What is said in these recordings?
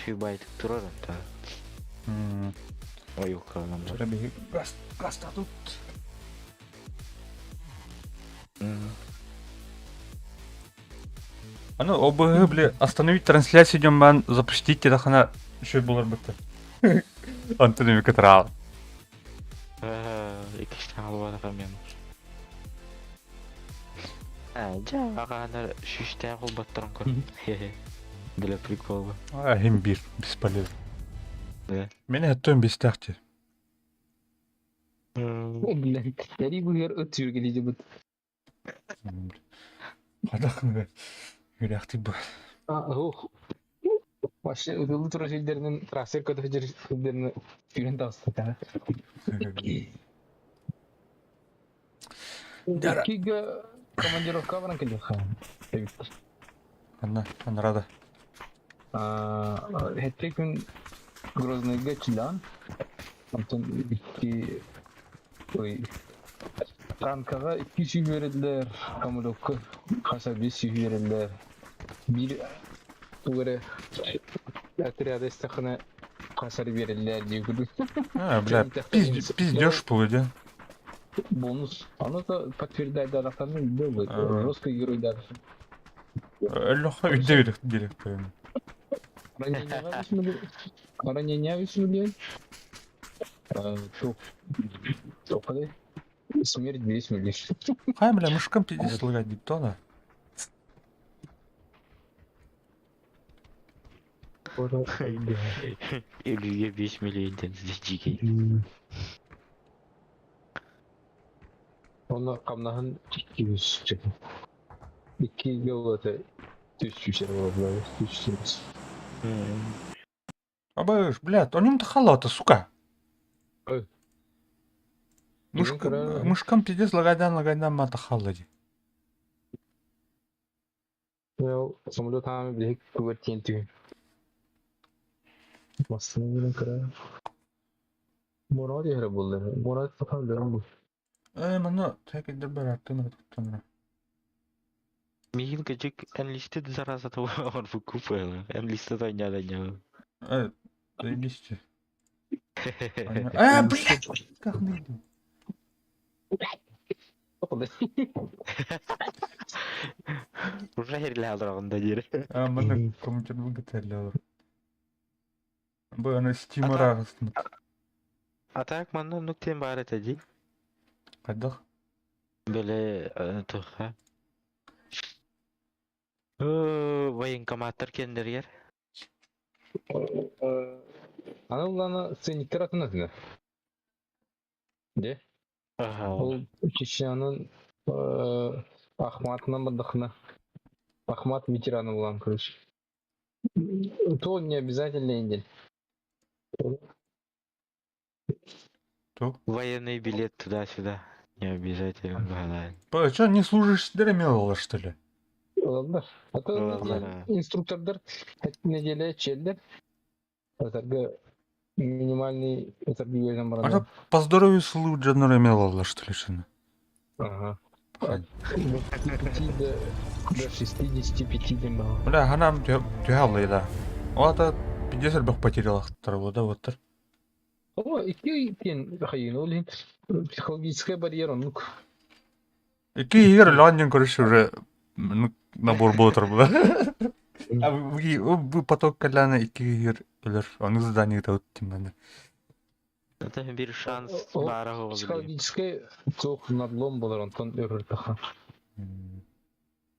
Үчүгэй турар онто. Ойука Вчера биһи газ гастатут. Аны ОБГ, бля, остановить трансляцию идем бан, запустить телефона еще булар бытты. Антон Микотрал. Иккистээн албатах эмиэ. Дьэ, аҕаанар сүүстээх улбаттарын көр. Для прикола. А, имбир, бесполезно. Да. Меня это бестяхте. Блин, сэрии быыһыгар ыт сүргэлиибит. Хадах үрэхтик бу. Ух. Вообще ытыллы турар сирдэринэн трассер көтө сылдьар сирдэринэн сүүрэн таҕыста. Иккигэ командировка баран кэлиэххэ. Анна, Анрада. Хэттэ күн Грознайга чилаан. Онтон икки ой танкаҕа икки сүүһүөрэллэр, самолекка хас биэс сүүһүөрэллэр. Биир тугу эрэ отряда истэххинэ хас эрэ биэрэллэр дии курдук. А, бля, пиздеж полудя. Бонус. Ону то подтверждайдаатахтарына был жесткий геройдар. Өлөхө үрдэ директорым. Ранение үс миллион. Туох Смерть 2 миллион. Хай, бля, мышкам пиздец лагать диктона. Өлүүгэ 5 миллион дьиикэй. Онно хамнаһын 200 Икки это 1100 эрэ буолла 1100. Абыш, блядь, он им халата, сука. Ой. Мышкам, мышкам пиздец лагайдан лагайдан мата халлади. Самолет хаами билик тугар тиэн түһүн. Массыына кыра. Мурат иһэрэ буолла. Мурат саха өлөрөн бу. Э, манна тэкидер бараттын ыттан. Миигин кыдьык enlisted зараза оҥорбукку буолла. Enlisted анньаан Э, заебись. Э, блядь, как найду? Уже херлээ да диир. А, манна компьютер выготовлял. Бу аны Steam араагыстын. А так манна оннук тиэн баар этэ дии. Хайдах? Били туха. Военкоматтар кэннэригэр. Аны улаана ценниктер атын атына. Де? Ол Чечнянын Ахматынан бардахына. Ахмат ветераны булан, короче. То не обязательно индель. То? Военный билет туда-сюда. Не обязательно баҕалаан. Па, что, не служишь дремело, что ли? Ылаллар. А то инструктордар неделя челлер. Этарга минимальный этарга үөрэн А баран. то по здоровью служа мелала, что ли, шина? Ага. От 25 до 65 дем баҕа. Бля, ханам тюхаллы да. Ота 50 бөх потерял да, вот. О, икки тиэн хайын ол иһин психологическая барьер оннук. Икки игр Лондон, короче, уже ну, набор был была. А вы, вы поток коляна икки игр өлөр. Оны задание это вот тиммәне. Это бир шанс Ол баара буолла. Психологический туох надлом болар онтон өрөр таха.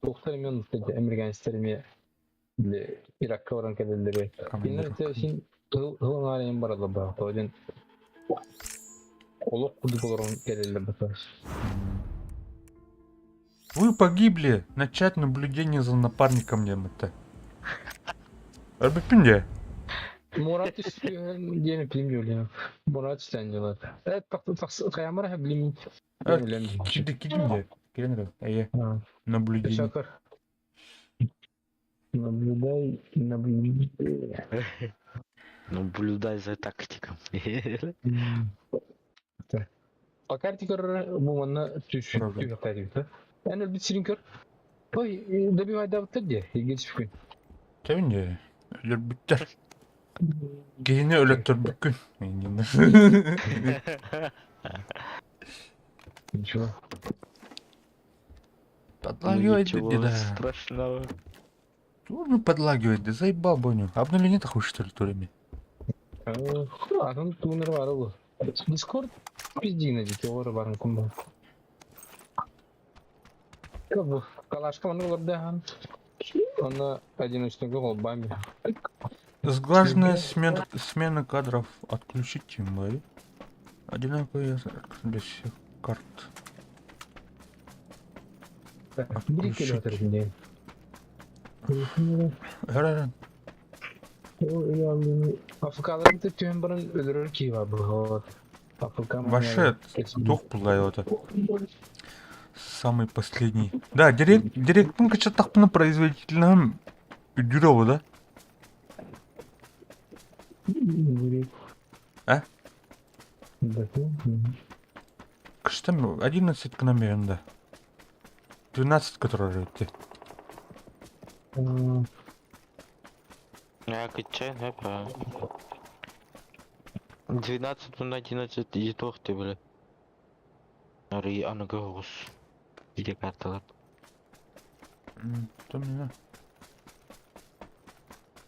Туохтар эмиэ оннук американецтер эмиэ били Иракка баран кэлэллэри. Кинилэр син ылын аарайан бараллар баҕа. Тоҕо диэн олох курдук олорон кэлэллэр бата. Вы погибли. Начать наблюдение за напарником это. Арбипин де? Мурат диэн билим диэн Мурат үстэн дьылат. Э тахсыйамара билим билим. Киди кидим де? Кирен Эе. Наблюдение. Шакар. Наблюдай, наблюдай. Наблюдай за тактиком. По карте көр бу манна түс түс Эн өлбүт сирин көр. Ой, добивай да быттар де, егер күн. Кевин де? Өлөр бүттер. Киһини өлөттөрбүккүн. Ничего. Ну Подлагивает ничего деда. страшного. Ну, подлагивает, да заебал Боню. Обновление нахуй что ли, то ли? Атын туунар баар ол. Дискорд пиздина дии оҕор барын кумба. Бу калашка маннык олордоһон. Онно одиночныйга холбаан Сглаженная смена кадров отключить тимбай. Одинаковые для всех карт. Бири Отключить. кэлэ Эр-эр. Африкаларын түһэн баран өлөрөр киһи бар бу. Африка Вообще, тух булай это. Самый последний. Да, директ, директын кычаттахпына производительным үдүрө да? А? Кыштым 11 к номерам, да. 12, который же идти. А, кычай, да, правильно. 12 на 11 и ты, бля. Арый аныгы оҕус. Виде карталар. То не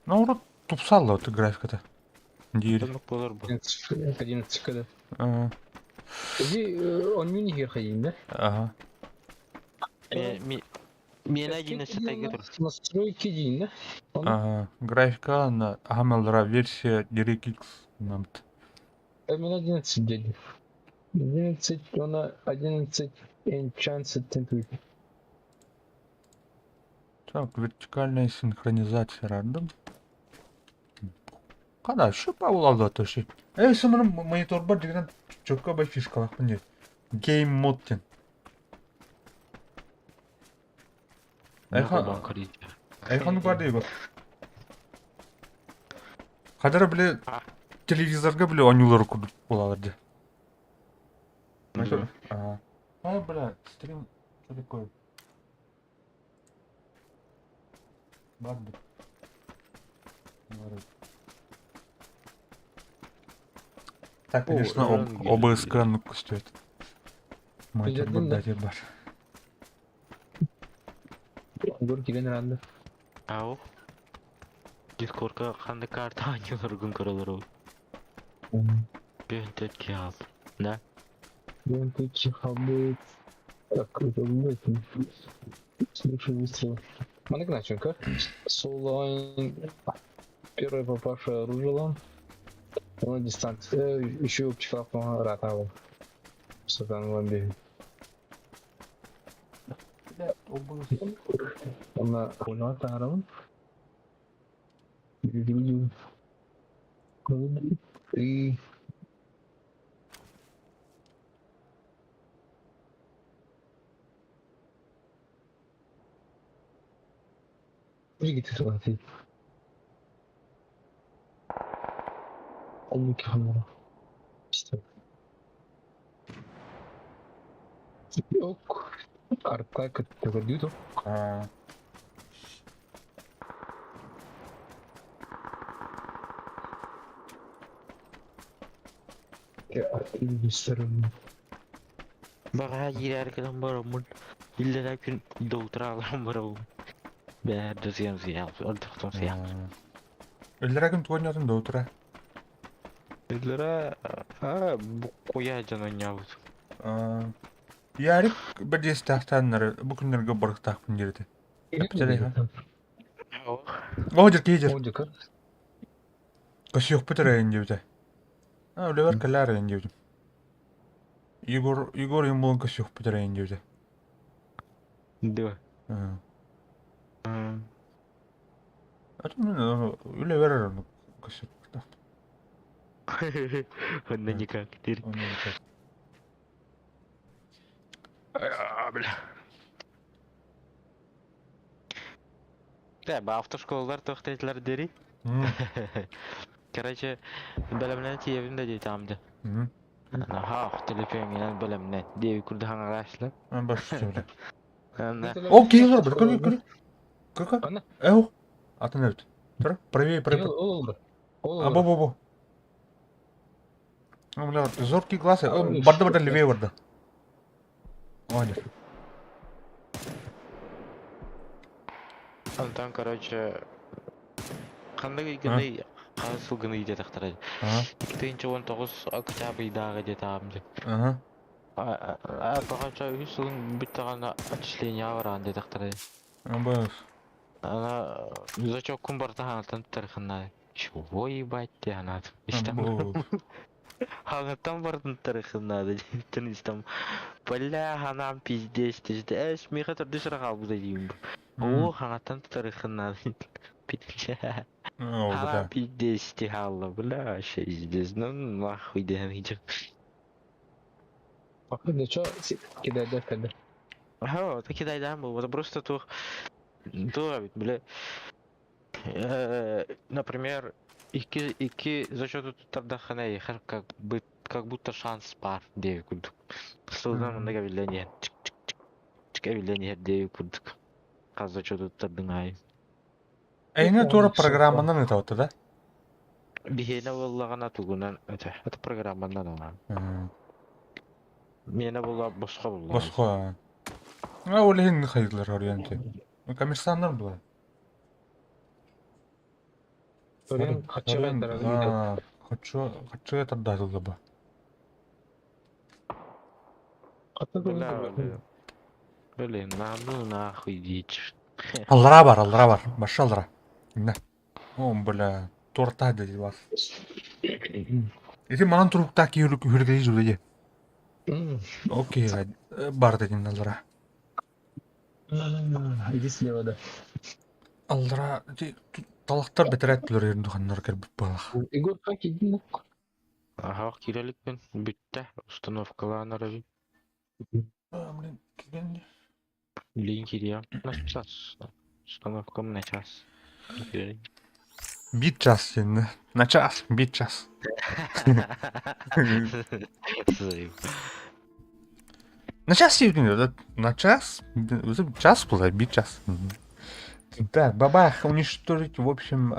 Ну, урут тупсалла вот графиката. Диир. Тонук болар бу. 11 когда. А, Иди, он не хер да? Ага. Мен 11 тайга Настройки дин, да? Ага. Графика на Амелра версия DirectX намт. Мен 11 дядя. 11, она 11 Enchanted Template. Так, вертикальная синхронизация рандом. Кана, что павлалда тоши. Эй, самын монитор бар деген чөккө бай фишкалах міне. Game mode ден. Айхан, Айхан бар дейбі. Қадыр біле телевизорга біле ойнулар күрдік болалар де. А, а, бля, стрим, что такое? Барби. Барби. Так, конечно, О, Рангель. ОБСК ну стоит. Мать Билердин да. бар, бар. Гор кирен ранды. Ау. Дискордка қандай карта ойнулар күн көрөлөр ол. Бен тетки ал. Да? Вон тут хабы. Так, это будет. Слушай выстрел. Манек начинка. Соло Первое попавшее оружие. На дистанции. Еще пчела ратаву. Сатан ламби. Она поняла тарон. И Приготовить. Оннук хамара. İşte. Yok. Arka категорию. А, Баҕа киирэр кэлэн бараммын иллэрээ күн доутрааларым барабын. Бээр сыйан сыйан ордохтон сыйан. Өллөрөгүн туонньотун да утура. Иллэрээ аа бу куйа дьон оонньообут. Ярик бэрдиэстээхтааннары бу күннэргэ барыктаахпын диэбитэ. О, дьэ киһи дьэр. Көсүөхпүт эрэ диэбитэ. А, үлэбэр кэлээр эйин диэбитим. Егор, Егор им буолан көсүөхпүт эрэ диэбитэ. Дуо. А то үлэбэр эрэ көсүөхпүт. Онно никак диир. Бля. Да, бу автошколалар тохтойтулар дири. Короче, бэлэмнэн тиийэбин да диэтэҕим дии. Наһаа телефоҥҥунан бэлэмнэн диэбит курдук хаҥалааччылар. Онно О, киһи олорбут, көр, көр. Көр, көр. Ана. Эу, атын эбит. Тұр, правее, правее. Ол. Ол А, бу, бу, бу. Ну, бля, зоркий глаз. Барда, барда, левее барда. О, нет. Антон, короче, ханнык ыйгыный, хас сылгыный диэтэхтэрэ. 2019 октябрь ыйдааҕы диэтэҕим дии. Короче, үһүс сылын бүттэҕинэ отчисление бараан диэтэхтэрэ. Быс. Ана зачоккун барыта хаҥаттан тарыхыннаа. Чего ебать ты анаат. Истэн Хаҥаттан бардын тарыхыннаада диэттэн истэн. Бля, ханаам пиздец десте. Эс, миэхэ төрдүс эрэ хаалбыта диим. Оо, хаҥаттан тарыхыннаада. Бля. Ханаам пиздец ти хаалла. Бля, вообще пиздец. Ну, нахуй дэһэн иһдьэх. Пока что кидайда кэлэр. Ага, это кидайдаан буолбата. Просто туох туох эбит, бля. Например, икки икки зачету туттардаххына эйиэхэ как бы как будто шанс баар диэби курдук. Сылдан маннык эбиллэн иһэр чик эбиллэн иһэр диэби курдук. Хас зачету туттардыҥ аайы. Эйиҥэ туора программанан ыытабыт да? Биһиэнэ буоллаҕына тугунан это это программанан анаан. Миэнэ буолла босхо буолла. Босхо. А ол иһин хайдылар ориенте. Коммерсаннар була. Блин, хочу Хочу, хочу это датылда ба. Бля, блин, на ну нахуй дичь. Аллара бар, аллара бар. Башы аллара. Инна. О, бля, торта деди вас. Ити манан туруктаах киһи үргэлии жүлэйэ. Окей, бар дедин аллара. Иди слева, да. Аллара талахтар бэтэрээттилэр ердуханнар кэлбит буолах. Егор, как иди? Аһаах киирэликпин бүттэ, установкалаан эрэбин. Блин, кигэн Билигин киириэм. На час. Установкам на час. Киирэрин. Биир час диэн на час, биир час. На час диэбитин на час, час была, биир час. Так, бабах, уничтожить, в общем,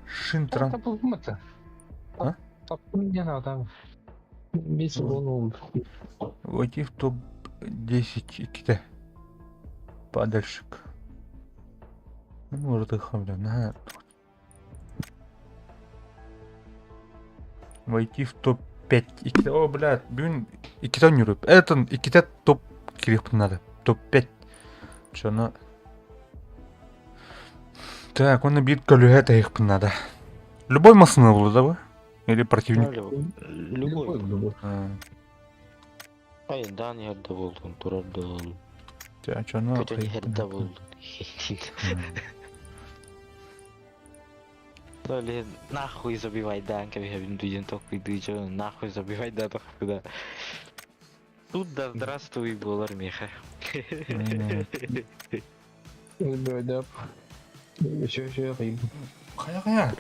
Шинтран. А? Войти в топ-10 иккитэ. Падальщик. Ну, на. Войти в топ-5. Иккитэ. О, блядь, бүгүн иккитэ оонньуур. Это иккитэ топ кириэхпин надо. Топ-5. Чоно. Так, уонна биир көлүөһэ тэһиэхпин надо. Любой массыына буолуо да бу? Или противник? Любой. Любой. Ай, даан иһэр да буоллун, турар да буоллун. Чоно Көтөн иһэр да буоллун. Блин, нахуй забивай даан кэбиһэбин дүйэн толкуйдуу дьон, нахуй забивай да тохтуда. Тут да здравствуй буолар миэхэ. Забивай Еще еще Хайа-хайа.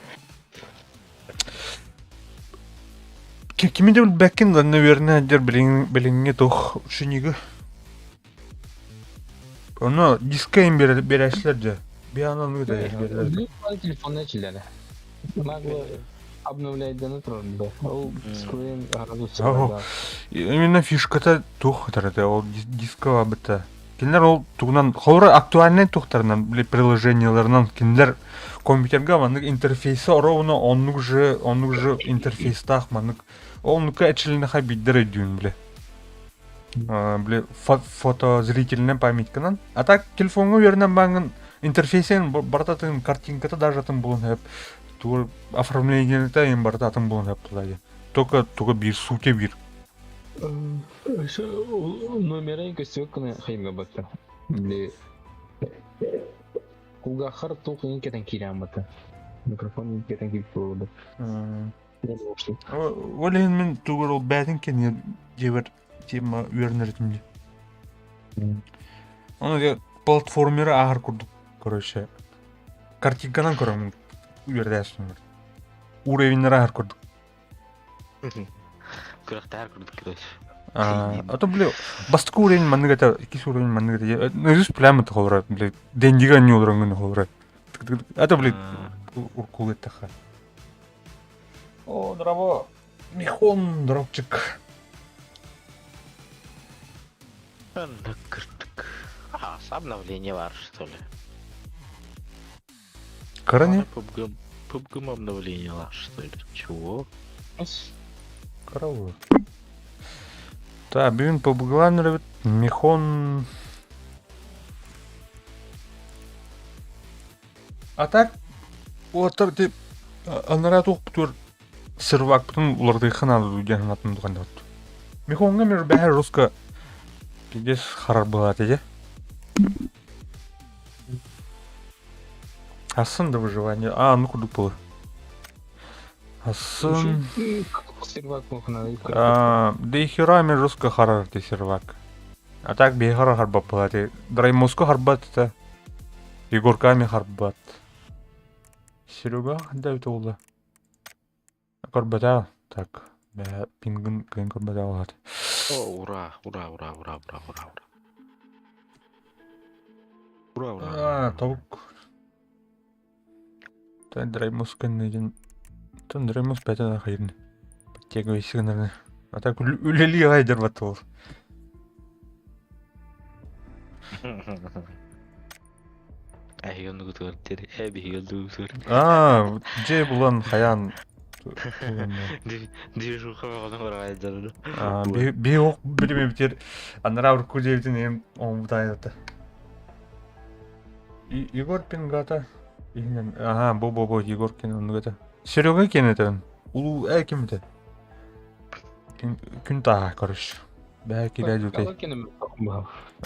Кими да билбэккин да, наверное, дьэр билиҥҥи туох ученига. Ону диска им берээчилэр дьэ. Биан ону да Телефонна чилere. Нагло обновлять да да. Ол скрин Именно фишката туох это ол диско быта. Кинилэр ол тугунан холобура актуальнай туохтарынан били приложениеларынан кинилэр компьютерга маннык интерфейса ровно оннук же оннук же интерфейстаах маннык оннукка эчилинэхэ биирдэр өйдүүн били били фотозрительнай памятканан а так телефоҥҥа үөрэнэн бааҥҥын интерфейсин барыта атын картинката даже атын буолан сөп тугу оформлениета им барыта атын буолан сөп тулайы только туга биир сутья биир Номерын көстүбэт гына хайымга батта. Били кулгааххар туох иҥин кэтэн киирэн батта. Микрофон иҥин кэтэн киирбит буолла. Ол иһин мин тугар ол бээтин кэннигэр дьиэбэр тема үөрэнэр этим дии. Ону дьэ платформеры ааһар курдук короче картинканан көрөммүн үөрдээсиннэр. Уровеннары ааһар курдук. Күрэхтэһэр курдук короче. А то, бля, бастакы уровень маннык это, иккис уровень маннык это. Наизусть прямо это холора, бля, дендига не олорон холора. Это, бля, Уркулыттаха. О, здраво! Михон, дропчик. Кыртык. А, с обновление бар, что ли? Кыра не? PUBG, PUBG обновление бар, что ли? Чего? Кыра bu. Та, бүгүн PUBG-лаан эрэбит. Михон... А так, уолаттар ити анараа туохпутугар сервакпытын уларытыахха наада дуу диэн санаатын туханныбыт. Михоҥҥа эмиэ бэһэр руска пиздец харар быһаата дьэ. Асын да выживание. А, ну курдук буолар. Асын... Сервак мохна. А, да и хера эмиэ руска харар ти сервак. А так биһи харар харбат буолаати. Драймоску харбат это. Егорка эмиэ харбат. Серега ханна эбитэ буолла? Көрбөтөө. Так, бэйэ пингын кыайан көрбөтөө буолаат. О, ура, ура, ура, ура, ура, ура, ура. Ура, ура, Аа, ура. тобук. Драймус кэннигин Драймус бэйэтэ хайырны. Подтягивайся гынарны. А так үлэлии аҕай баттылар. Эһиги оннугутугар диэри, ээ биһиги оннугутугар. Аа, дьиэ булан хайаан Движуха бөҕөнү бараҕайдарыны. Аа, биһи ох билимэбитир анараа урукку дьиэбитин эм оҥбутаайата. Егор Пингата иһинэн аха бу бу бу Егор кин оннук этэ. Серега киэн этэн улуу ээ ким этэ? Күн тааһа короче. Бэһэ киирээ дьүтэй.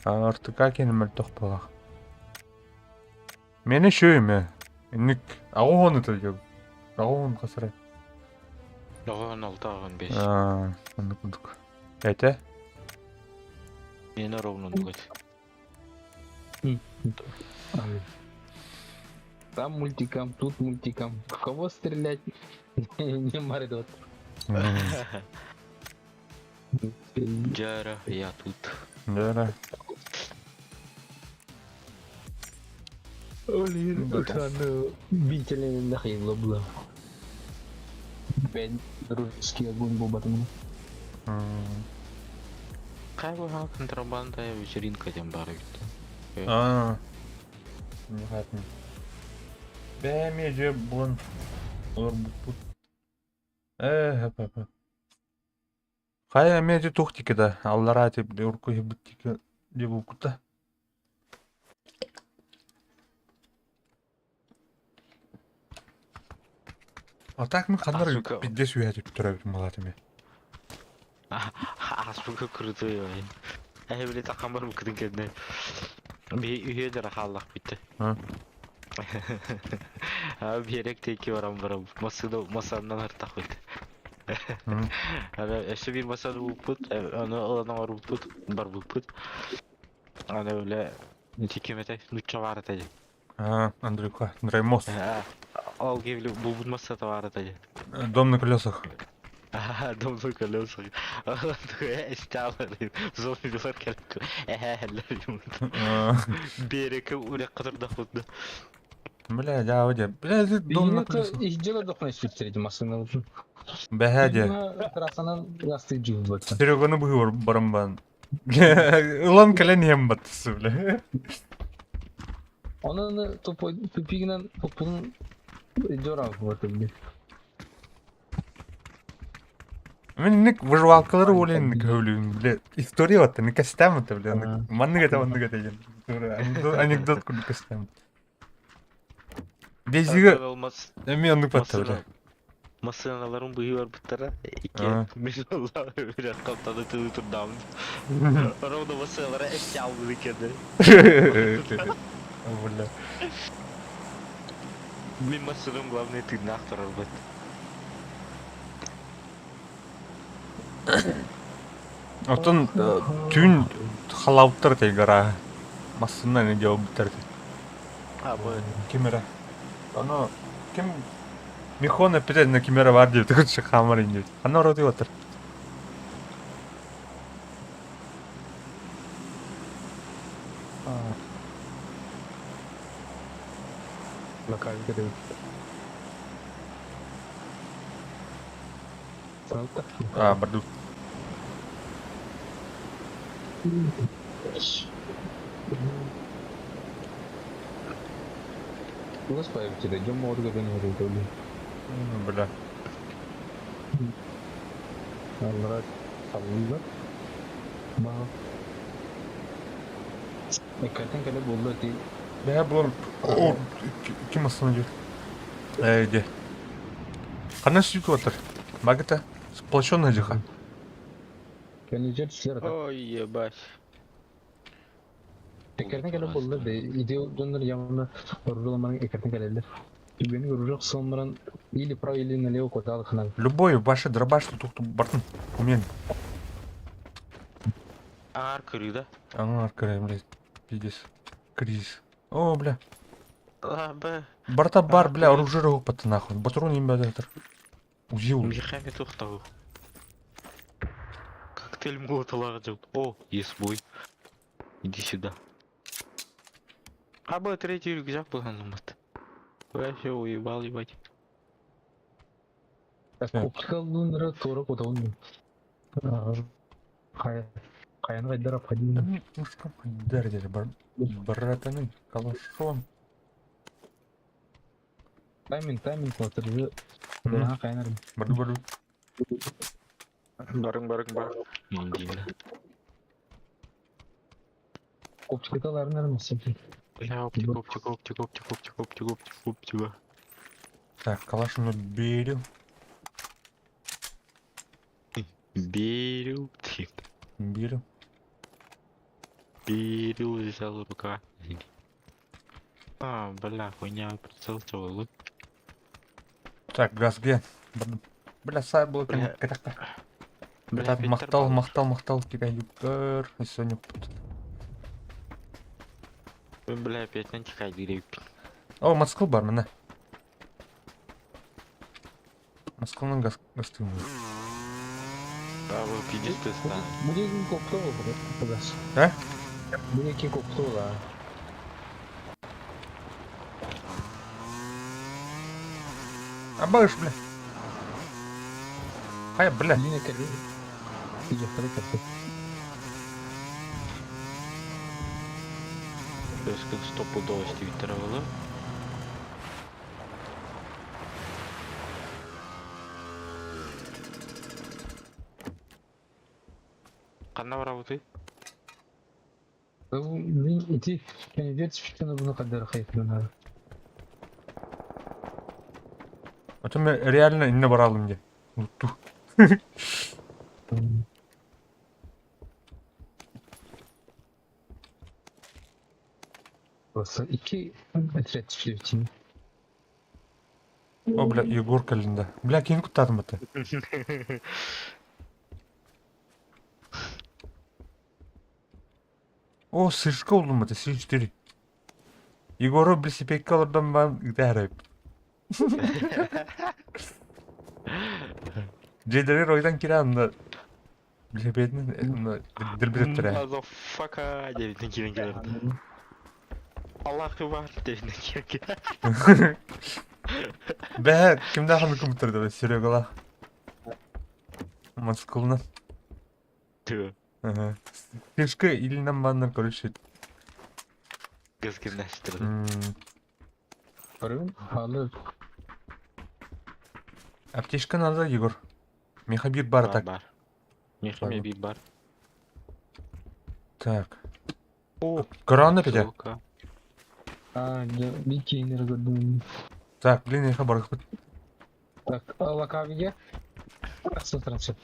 Артыка киэнэ мөлтөх буолах. Мени шөйме. Инник аҕуһун это дьон. Аҕуһун хасырай. Оҕон алта оҕон бес. Аа, оннук курдук. Этэ? Мені ровно оннук этэ. Там мультикам, тут мультикам. В кого стрелять? Не мордот. Джара, я тут. Да-да. Блин, аны бителен нахайла була. Бен дружеский огонь буолбатым. Хай бу контрабанда вечеринка диэн баар эбит. Аа. Непонятно. Бэми же булан олорбуппут. Ээ, хап Хайа эмиэ ити туох тики да, аллараа ити урукку иһиппит тики дии булбут да. А так мин ханна А, эрэ сука. пиздец үөһэ түттэрэ эбитим буолаат эмиэ. А, сука, крутой ой. Эһи били такан бар букытын кэннэ. Би үһүө хааллах бүттэ. А? А биэрек тейки баран баран массыына масаннан артах бүттэ. Аны өссө биир масаны булпут, аны ылан оҥорбуппут, барбыппыт. Аны үлэ ити ким этэй, нучча баар этэ дии. А, Андрюха, Андрей Мост. Ол киһи булбут массата баар этэ дии. Дом на колесах. Дом на колесах. Эстаалар зомбилар кэлэн эһээлэр Биэрэкэ үрэх кытырдахпыт. Бля, да, дьэ. Бля, это дом на колесах. Иһдьэ дохна сүттереди массыына. Бэһээ дьэ. Трассанан ластык жуубат. Сереганы быһыыр баран бан. Ылан кэлэн иһэн баттысы, бля. Онон тупой тупигинен тупун дора вот. Мин инник выживалкалары уолен көөлүүн, бля. История батта, не кэстэм это, бля. Маннык это, маннык это диэн. Анекдот курдук кэстэм. Безиге эмиэ оннук батта, бля. Массыыналарын быһыы барбыттара. Икки мин үрэх халтаны тылы турдаам. Ровно массыыналара эссе албыды кэннэ. Бля. Мин массыынам главное тыыннаах турар быт. Оттон түүн халаабыттар этэй гарааһы. Массыына ини дьаабыттар этэ. А, бу Ким эрэ. Ону ким Михон эппитэ иннэ ким эрэ баар диэбит короче хаамар ин диэбит. Ханна барар Локальга да Салта. А, барду. Тугас появится, дьон морга дэн өрүтөлү. Бля. Аллара саллылар. Ба. Эккертен кэлэ буолла ти. Бля, булан. О, ким остановил? Эй, где? Ханна сүүкү Магата сплоченная дьиха. Кэннижер силер ата. Ой, ебать. Эккертен кэлэ буолла де иди дьоннор явно оруламарын эккертен кэлэллэр. Түгэни көрүрэх сылмаран или право или налево коталыхынан. Любой ваша дробаш тут бартын. Умен. Аар кырыда. Аңар кыры, блядь. Пиздец. Кризис. О, бля. А, б. Барта бар, бля, оружие опыт нахуй. Батрон им бәдәтер. Узи ул. Михами тухтау. Коктейль Молотова жыл. О, есть бой. Иди сюда. А б третий рюкзак был анумат. Вообще уебал, ебать. Оптикаллыыннара туора кутабын. Хайан хайдар обходим. Мушка хайдар деді бар. Братаны, калашон. Тайминг, тайминг латыржы. Бунаха хайнар. Барду, барду. Барың, барың, бар. Индина. Оптикаларынар масып. Бля, оптика, оптика, оптика, оптика, оптика, оптика, оптика, оптика. Так, калашны берил. Берил, Берил. Берил взял рука. А, бля, хуйня, прицел целый. Так, газ где? Бля, сай был Бля. Бля, мақтал, мақтал, мақтал, тебя юптер. И сегодня Бля, опять на тихай О, Москву бар, міне. Москваның газ гастыгы. А, вы пиздец ты стан. Бүгін көптө болду. А? Бүгүн көптө болду. Абаш, бля. Хай, бля. Линия кәрбе. Тижақтары кәрбе. Өскін стопудово стивиттер было. Қанда барабы Мин ити кенедер түшкені бұны қадар хайпынан. А то мен реально инне баралым де. Утту. Просто iki metre түшкені. О, бля, Егор калинда. Бля, кейін куттадым бата. О, сышка болдум бата, С4. Егору бля, сепекке алырдан бан гидәреп. Жедерер ойдан кире анда. Бля, бетин, дирбиреттер. Motherfucker дебитин кирен келер. Аллах бар дебитин кирен келер. Бә, кимдә ханы компьютерда, Серегалар. Москваны. Тü. Ага. Фишка илинен баннар, короче. Газ гимнастырды. Барым, халы Аптечка надо, Егор. Мехабир бар так. Бар. Мехаме би бар. Так. О, Корона петя. сука. А, bir кейінер көрдім. Так, блин, я хабар. Так, лакавиге. Трансфер.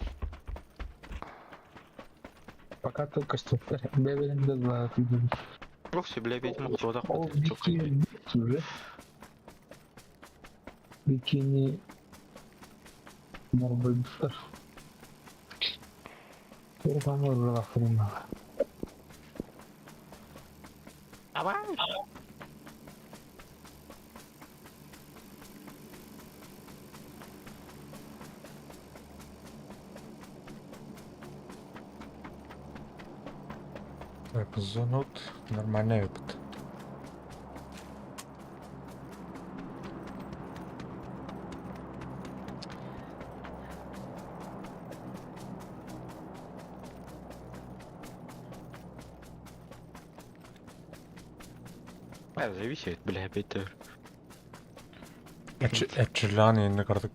Пока только что. Бебелин два. Вовсе, бля, опять мог туда Ол бикини уже. Бикини. Морбайбтар. Орған орған. Аба. Так, зонут. Нормальный опыт. Зависит, бля, опять Эрчиллэҕин иннэ кыратык.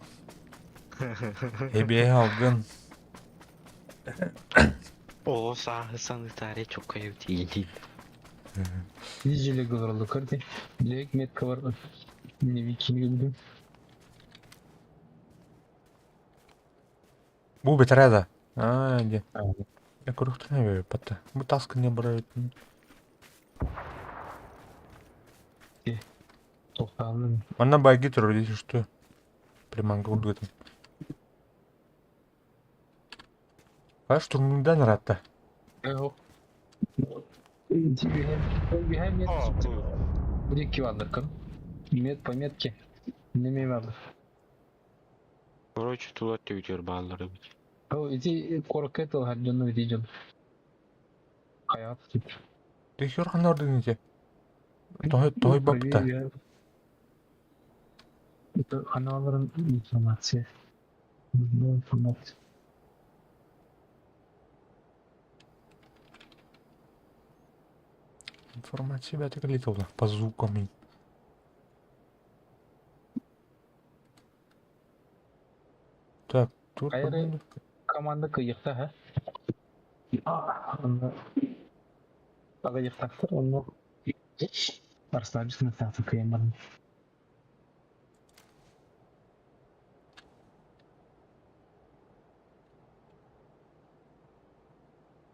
Эбиэһи алгын. О, сааһы санытаарай чоккайым тиийдин. Видели говорил карты. Лек метка бар. Не викинг. Бу бэтэрээ да? Аа, дьэ. Э, көрүөхтэн эбэ батта. Бу тас гына барар Тоқталын. Манна байги турар если что. Приманка курдук этим. А штурмундан ыраатта. Бир бардар кым. Мет по метке. Неме бардар. Короче, тула төйтөр баалары бит. О, ити корокка тыл дьонну ити дьон. Хайаат тип. Текшер ханна ордун ити? Той той бапта. Это ханаларын информация. Ну, информация. Информация бәтик литовна по звукам. Так, тут Хайры команда кыйыкта, ха? Онно аҕыйахтахтар, онно Арслабисканы таахта кыйан баран.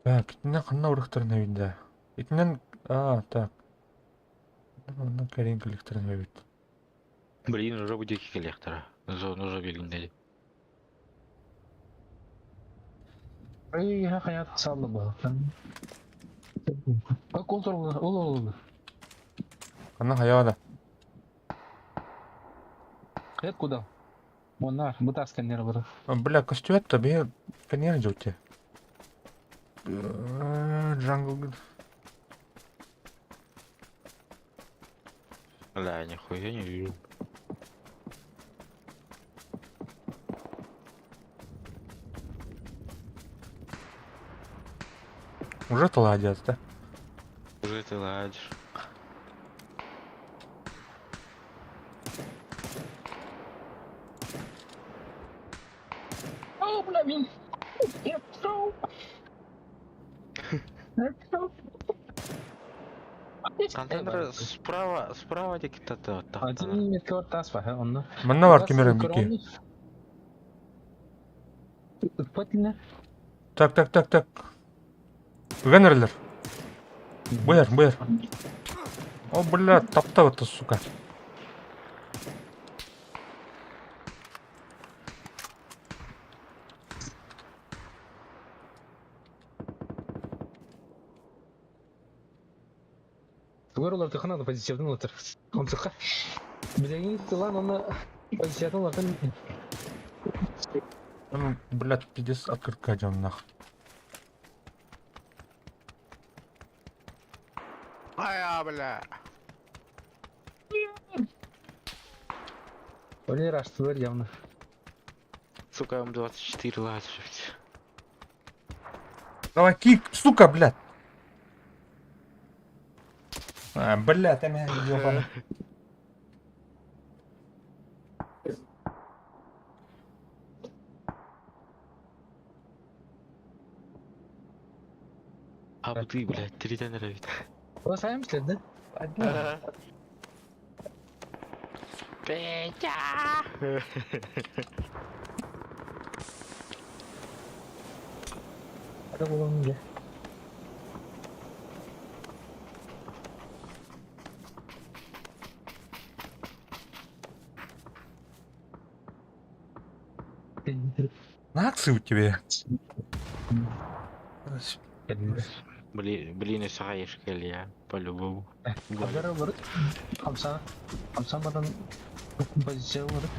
Так, итиннэн ханна урыхтарын эбит да? Итинэн, а, так. Онно кэлин кэлиэхтэрин эбит. Блин, уже будет кэлиэхтэрэ. Зону уже билиннэри. Ай, хайаат салла буолуохтан. Ол ол ол Ханна хайаҕа да? Хайат куда? Онна бытаас кэннер бары. Бля, көстүбэт да бэйэ кэннер дьоте. Джангл. Бля, нихуя не вижу. Уже ты ладят, да? Уже ты ладишь. О, бля, мин. Контейнер справа, справа диэки Один метр тас баһа онно. Манна бар кимер бики. Ыппатына. Так, так, так, так. Ыган эрэллэр. Быар, быар. О, бля, таптабыта, сука. Тугар олар тыхына да позитивный олар. Онтука. Билегин тылан оны позициятын олартан Ну, блядь, пиздец, открытка идем нах. Ая, бля. Олер астылар явно. Сука, М24 лазер. Давай, кик, сука, блядь. А, блядь, ты меня ёбаный. А ты, блядь, три нравится. О, сайм след, да? Петя! Это было мне. Нации у тебя. Блин, блин, саешь я, по-любому. Хабара барыт. Хамса. Хамса баран позиция барыт.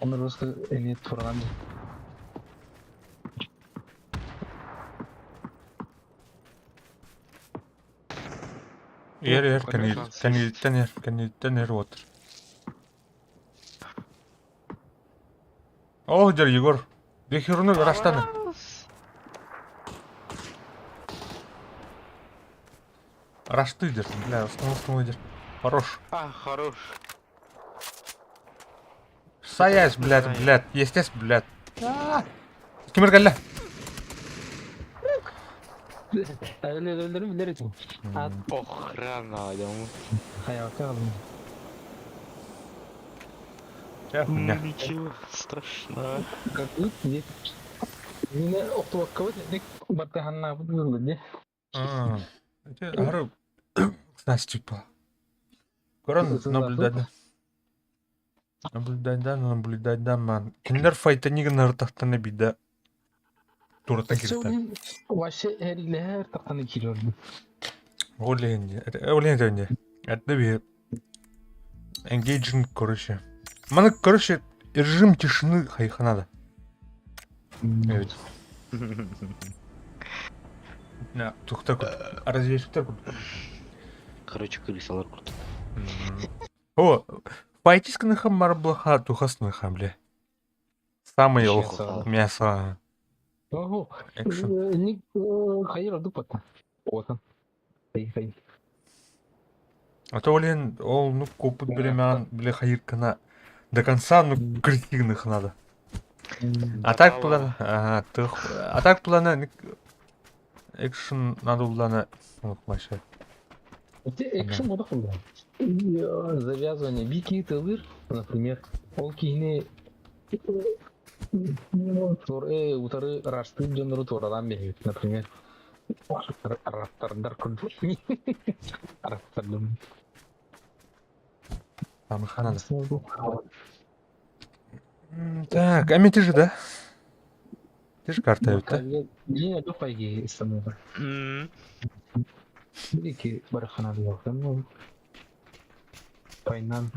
Оны просто эне турган. Ер, ер, кэнниттэн ер, кэнниттэн ер отыр. О, дьэр, Егор. Дехеруну ырастаны. Рашты дер, бля, основной дер. Хорош. А, хорош. Саясь, блядь, блядь, естественно, блядь. Кимир кэллэ. Өлөрүм билэр этим. Охрана, дому. Хайака алым. Ничего страшного. Как где? Міне оқтубаккабыт ник баттаханнаабыт буолла Ары Значит, типа. Көрөн наблюдать. Наблюдать, да, наблюдать, да, ман. Кинилэр файтанигын ыртахтана бида турата киртер. Вообще эрилэһэр тахтаны киирэр. Ол иһин ол иһин Это би engaging, короче. Маны, короче, режим тишины хайха надо. Evet. На, тухта кут. Развесиктер кут. Короче, крысалар кут. О, файтисканыхам марблаха тухасныхам, бля. Самый ох, мясо. Ого. Экшен. Ник хайыр ордук батта. Отан. Хай хай. А то, блин, ол, ну, копыт беремян, бля, хайыркана. До конца, ну, критигных надо. А так плана, ага, тых, а так плана, экшен надо булана, вот, вообще. Экшен мода кылды. Завязывание бики тылыр, например, ол киһини утары растык дьоннору туоралаан биһибит, например. Араттардар курдук. Араттардым. Там их надо. Так, а ты же, да? Ты же карта ведь, да? Дина духайги станова. Бики бараханады ну. Пайнан.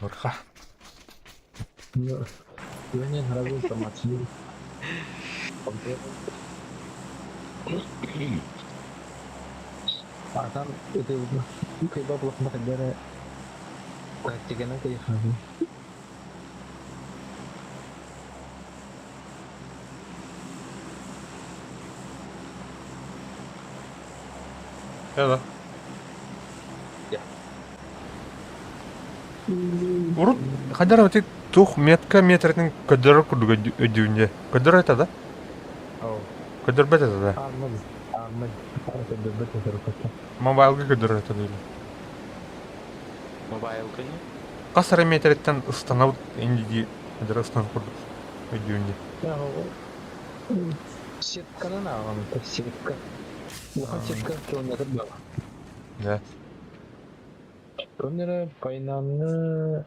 Орха. Мне нравится информацию. А там это кайба блокма хадара тактикана кайханы. Да. Урут хадара ти тух метка метртин көдөрөр курдук өдүүнде. Көдөрөр это да? Көдөрбөт это да? Алмад, алмад. Көдөрбөт это. Мобайлга көдөрөр это дейли. Мобайл кыны? Касара метреттен ыстанабыт инди хадара ыстанып курдук өдүүнде. Сетканы ағам, сетка. Улахан сетка километр бар. Да. Көннөрө пайнаны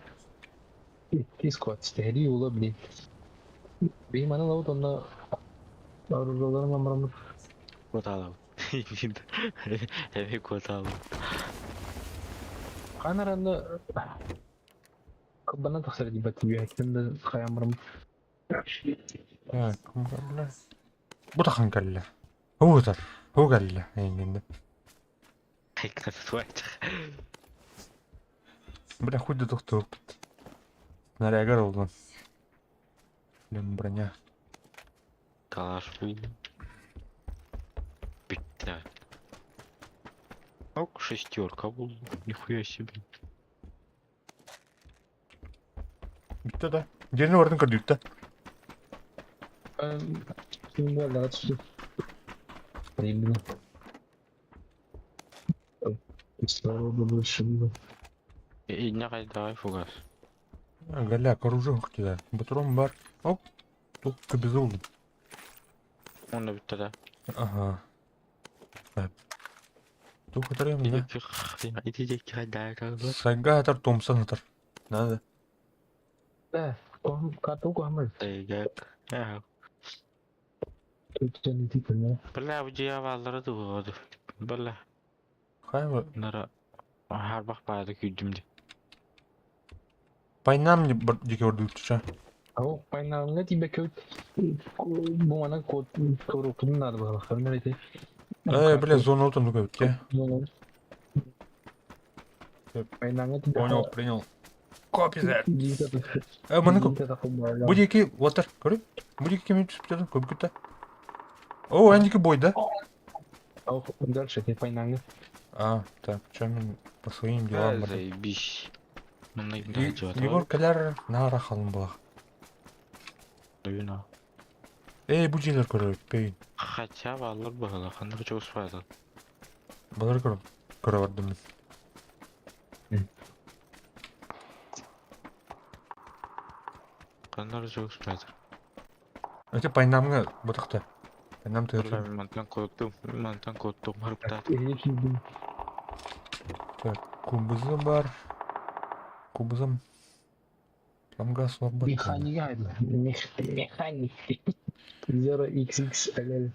икки сквад стэри ула били. Би маны лабыт онно оружоларын амрамыт. Кот алабыт. Эми кот алабыт. Канаранны кыбана тахсар дибат үйәттен да хаямрам. Так, бля. Бу тахан кэллэ. Хуу тар. Хуу кэллэ. Эйнгенде. Бля, хуй да тохтууппут. Снарягар олдун. Блин, броня. Калаш бул. Бля. Ок, шестерка был. Нихуя себе. Бүтті да. Жерine бардын көрдүк да. Ким болду түштү. Bilmiyorum. Инне кайда фугас. Голяк, оружие кида. Батрон бар. Оп. Тут кобеза oldu. Онда битте да. Ага. Так. Тух атарым да. Ити жеки кайда калды. Сайга атар, Томпсон атар. Надо. Да, карту кохмыр. Тайга. Бля, бу жия баллары дугады. Бля. Хайма. Нара харбах баады күйдүм ди. Пайнам не дике ордук ча. Ау, пайнамга тибе көт. Бу мана код корукун надо было. Хөрмәте. Бля, зона отом ну те. Пайнамга тибе. Понял, принял. Копи Маны Бу дике ватар, көрү. Бу дике кем түшүп жатыр, көп күтті. О, әндики бой да? Дальше ты пайнаңы. А, так, чё мен по своим делам бардым. Заебись. Егор кэлэр наара халын булах. Эй, бу дьиэлэр көрөбүппүн. Хотя баллар быһыла, ханнык чугас файда. Балар көрө көрө бардым. Ханнык чугас файда. Эти пайнамҥа бутахта. Пайнам тыатыр. Мантан куоттум, мантан куоттум, харыптаат. Так, кубызы бар. Кубызым. Ламга слабо. Механика. Механик. 0xxll.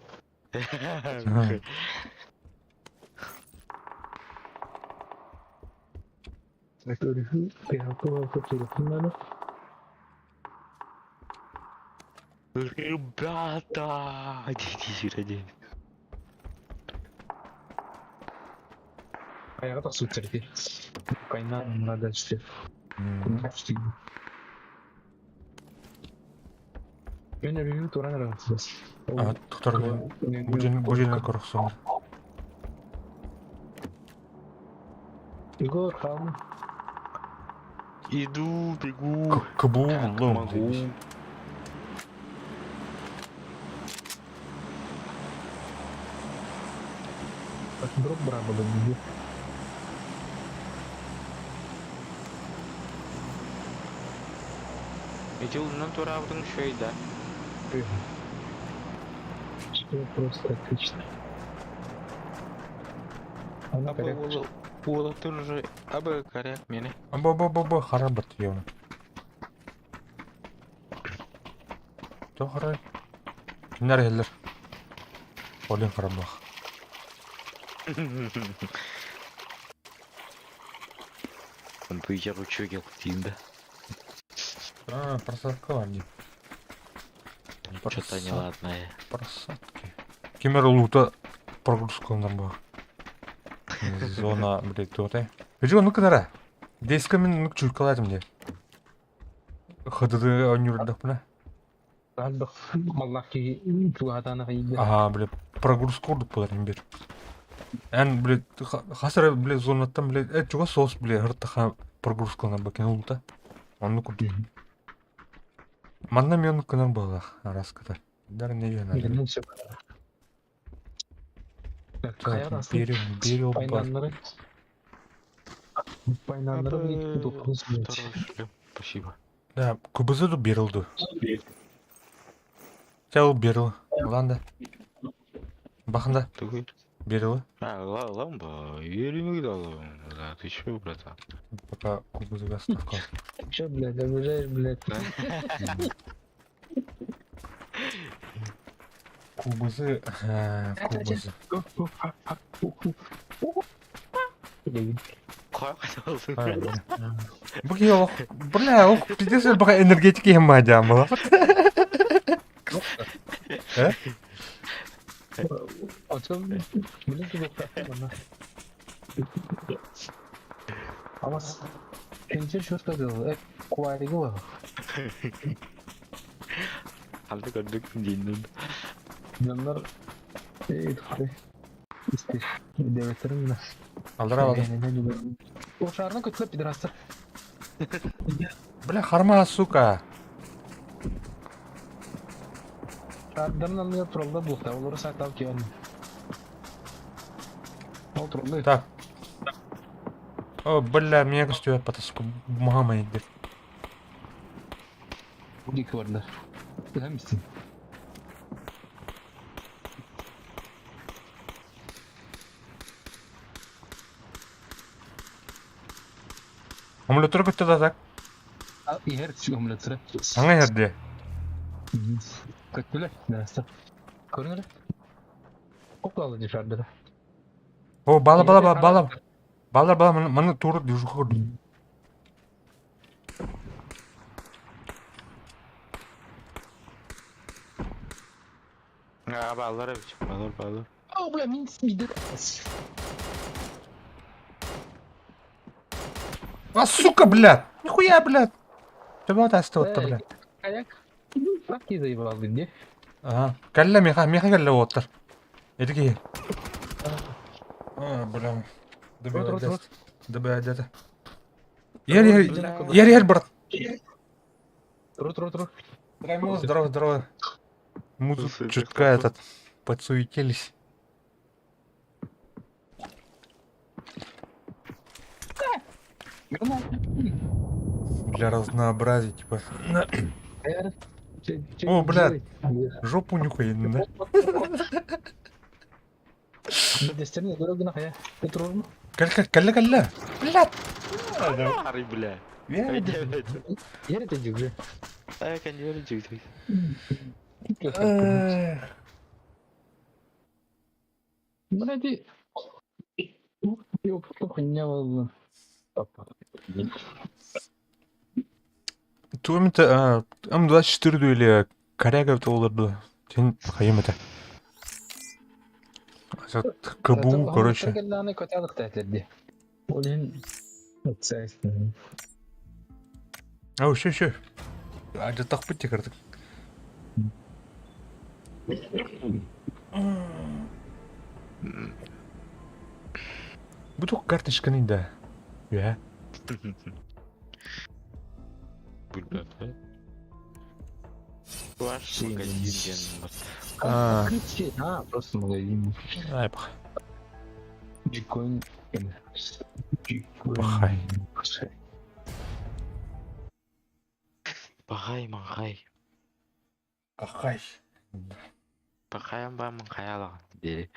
Ребята! Идите сюда, Айаҕа тахсыбыттар ити. Кайнаан дальше. Мен өрүү туран эрэ А, тохтор бу дьиэн көрөхсөҥ. Егор, хам. Иду, бегу. Кыбу Как буллум. могу. Дроп браво да бегу. Эти улунан тураабытың үчүгэй да. Все просто отлично. Она Аба порядок. уолаттар уже аба коряк мени. Бо бо бо бо харабат ёна. То харай. Кинер хеллер. Олин харабах. Компьютер үчүгэй дейм да. А, просадка бар дии. Что-то неладное. Просадки. Кемер лута прогрузка бар. Зона, блядь, туотай. Видео, ну-ка нара. Деска мен ну чуйкаладым де. ХДД онюрдах бля. Албах маллахи тугатана хайда. Ага, блядь, прогрузка курдук болар бир. Эн, блядь, хасара, блядь, зонаттан, блядь, чуга соус, блядь, хыртаха прогрузка на бакен лута. Онну курдук. Манна мен кынар балах, араската. Дар не жана. Билинен сөп. Так, берил, берил бар. Пайнаннары. Пайнаннары Аба, блядь, тупус, блядь. Второй шлем. Спасибо. Да, КБЗ ду берилду. Чал берил. Ланда. Баханда Такой. берил. А, ламба, еле дал. Да, ты чё, братан? Пока КБЗ доставка. Че, блядь, обижаешь, блядь? КБЗ, КБЗ. Кой кайталсың? Бу ох, бля, ох, пиздец, баха энергетики хеммадя, мала. Э? Отом, блядь, ты Амас, Кенче что сказал? Куаригла. Алды көрдүк деймин. Дьоннор исти. Деветерим мына. Алдыра алды. Ошарны көтүлөп пидорастар. Бля, харма, сука. Шардарын анныгар туралда булукта. Олору сактап келген. Ол туралда. Так. О, бля, меня костюет потаску. Мама идет. Дик барда. Билемсин. Омлетер көттө да так. Ихер омлетре. Аңа ерде. Көттүлөр. Пидорастар. Көрүңөр. Коп калды шардары. О, бала, бала, бала, бала. Бала, бала, маны, маны туры движуха көрдүм. А, баллар бит. Баллар, баллар. О, бля, мин бидер. А, сука, блядь! Нихуя, блядь! Төбө тасты отта, блядь. Аяк. Так и заебал, где? Ага. Калла меха, меха калла оттар. Эдики. А, бля. Рот, рот, рот. Добавить. Ер, ер, ер, ер, брат. Рот, рот, рот. Здорово, здорово, здорово. Мы тут чутка этот подсуетились. Для разнообразия, типа. О, бля, жопу нюхай, да? Кэллэ, кэллэ, кэллэ. Блядь. Ары, бля. Туомита М24 или коряга олорду. Син хайым это. КБУ, короче. А, еще, еще. А, это так пути, карток. Бу туох карточканы да? Үһэ. Билбэт. Ваш магазин диэн бар. А, А, просто магазин. ай, пах. Джикоин. Пахай. Пахай, махай. Пахай. Пахай ба махай алаҕын диэри.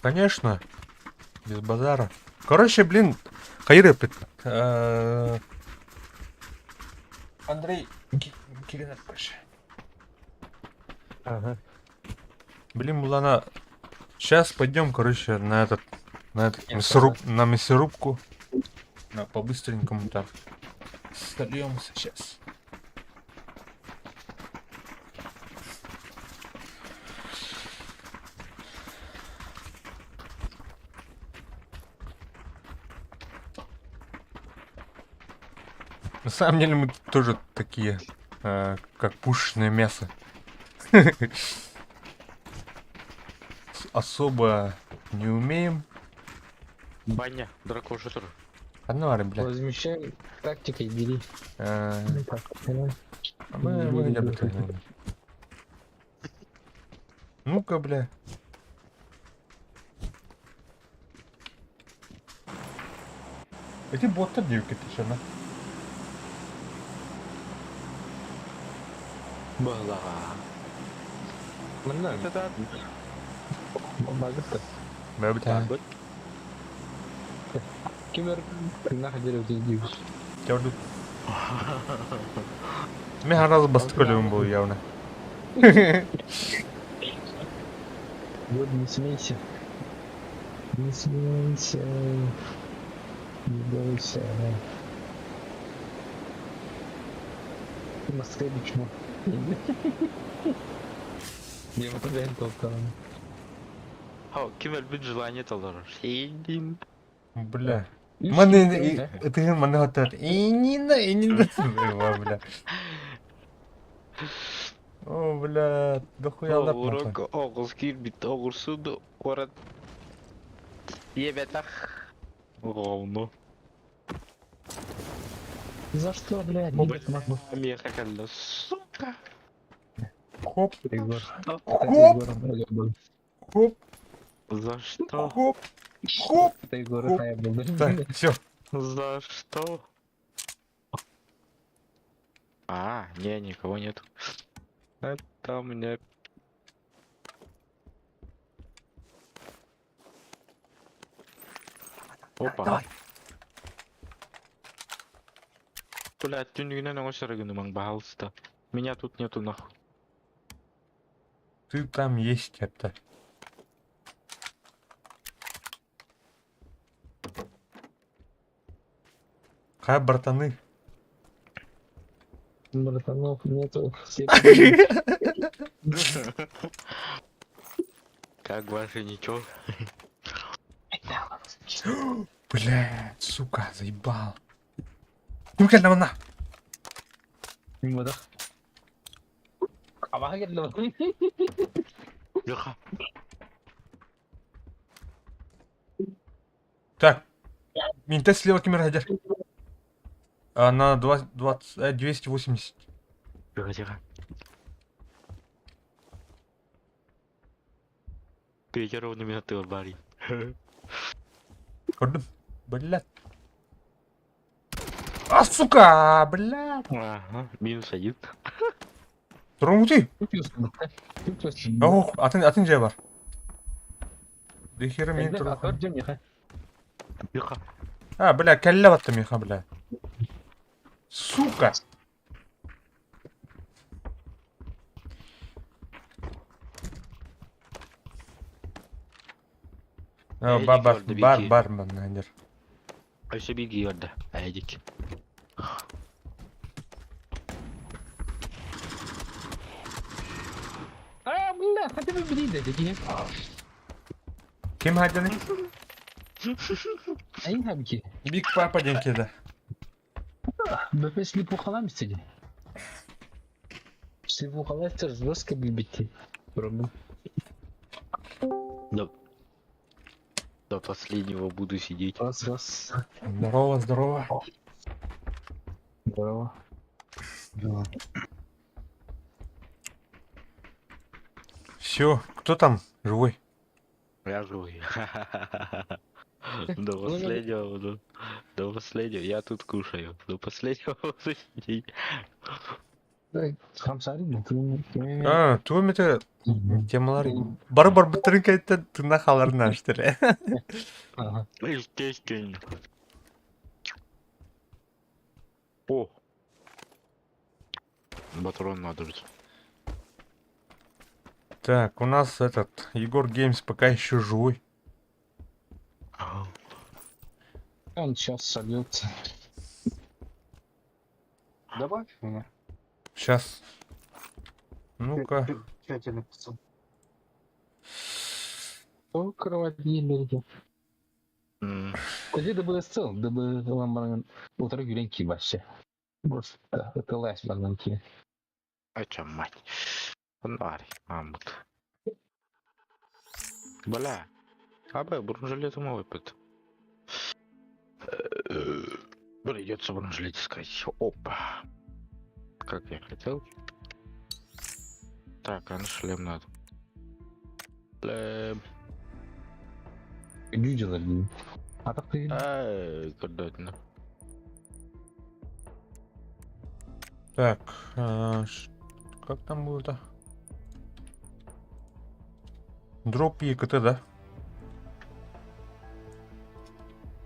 Конечно. Без базара. Короче, блин, хайры Андрей Киринов, короче. Ага. Блин, Мулана, сейчас пойдем, короче, на этот, на мясорубку. На, по-быстренькому там. Сольемся сейчас. На самом деле мы тоже такие, как пушечное мясо. Особо не умеем. Баня, дракоша тоже. Одна, бля. Возмещаем тактикой, бери. Э, Ну, так, понял. а Мы хотя бы так, наверное. Ну-ка, бля. Эти боттар девки ты что, на? Была. Манна, Это багытта. Бля, бля. Кимер нахуй дерево здесь. Тебя ждут. Мен сразу бастыкөлүм был явно. Вот не смейся. Не смейся. Не бойся. Москве чмо. Я вот тогда толкал. Ким өлбүт желание толорор. Синдин. Бля. Маны ты маны хотар. Инина, инина. Бля. О, бля, дохуя лап Оҕурок оҕус киирбит оҕурсуду куорат диэбэтэх оҕону. За что, блядь? Миэхэ кэллэ, сука. Хоп, Егор. хоп, хоп, За что? хоп, хоп. Это Егор, Хоп. это я был. Так, все. За что? А, не, никого нет. Это у меня... Опа. Давай. Блядь, түнүгүнэн оҥосорогунумаҥ, пожалуйста. Меня тут нету нахуй. Ты там есть это. Хай, братаны. Братанов нету. Все. Как ваше ничего? Блядь, сука, заебал. Ким кэллэ манна? Мин Абаха кэллэ. Леха. Так, Минтес слева ким эрэ А, на 2, 20, 280. Тихо, тихо. Петя ровно минуты бари. Көрдүм. Блядь. А, сука, блядь. Ага, минус один. Троҥутуй. Ох, атын, атын дьиэ бар. Дехера мин турук. Тихо. А, бля, кэллэ батта миха, бля. Сука. Эдик Бар, бар, орда бар, бики. бар, манна, Өссө биир орда. Эдик. А, бля, хотя бы бери, да, такие. Ким хайданы? Айын хабики. Биг Папа диэн киэдэ. Бөпе слепухалам истеди. Слепухаластер жестко бибити. Пробу. До последнего буду сидеть. Раз, раз. Здорово, здорово. Здорово. Все, кто там живой? Я живой. До последнего буду. До последнего. Я тут кушаю. До последнего буду сидеть. Хамсарин, А, тугу эмитэ темалар бары барбыттарын кэттэн тына халарын аштыр. Ага. Естественно. О! Патрон надо же. Так, у нас этот Егор Геймс пока еще живой. Он сейчас сольется. Добавь меня. Сейчас. Ну-ка. Что я тебе написал? О, кроводили. М, Куди ДБС ДБ ламбаран утра юренки вообще. Просто это лась баранки. А чё, мать? Фонарь, мамут. Бля. Абы, бронежилет выпад. Придется бронежилет искать. Опа. Как я хотел. Так, а на шлем надо. Шлем. Видела ли? А так ты Эй, куда это? на? Так, как там было-то? Дроп ЕКТ, да?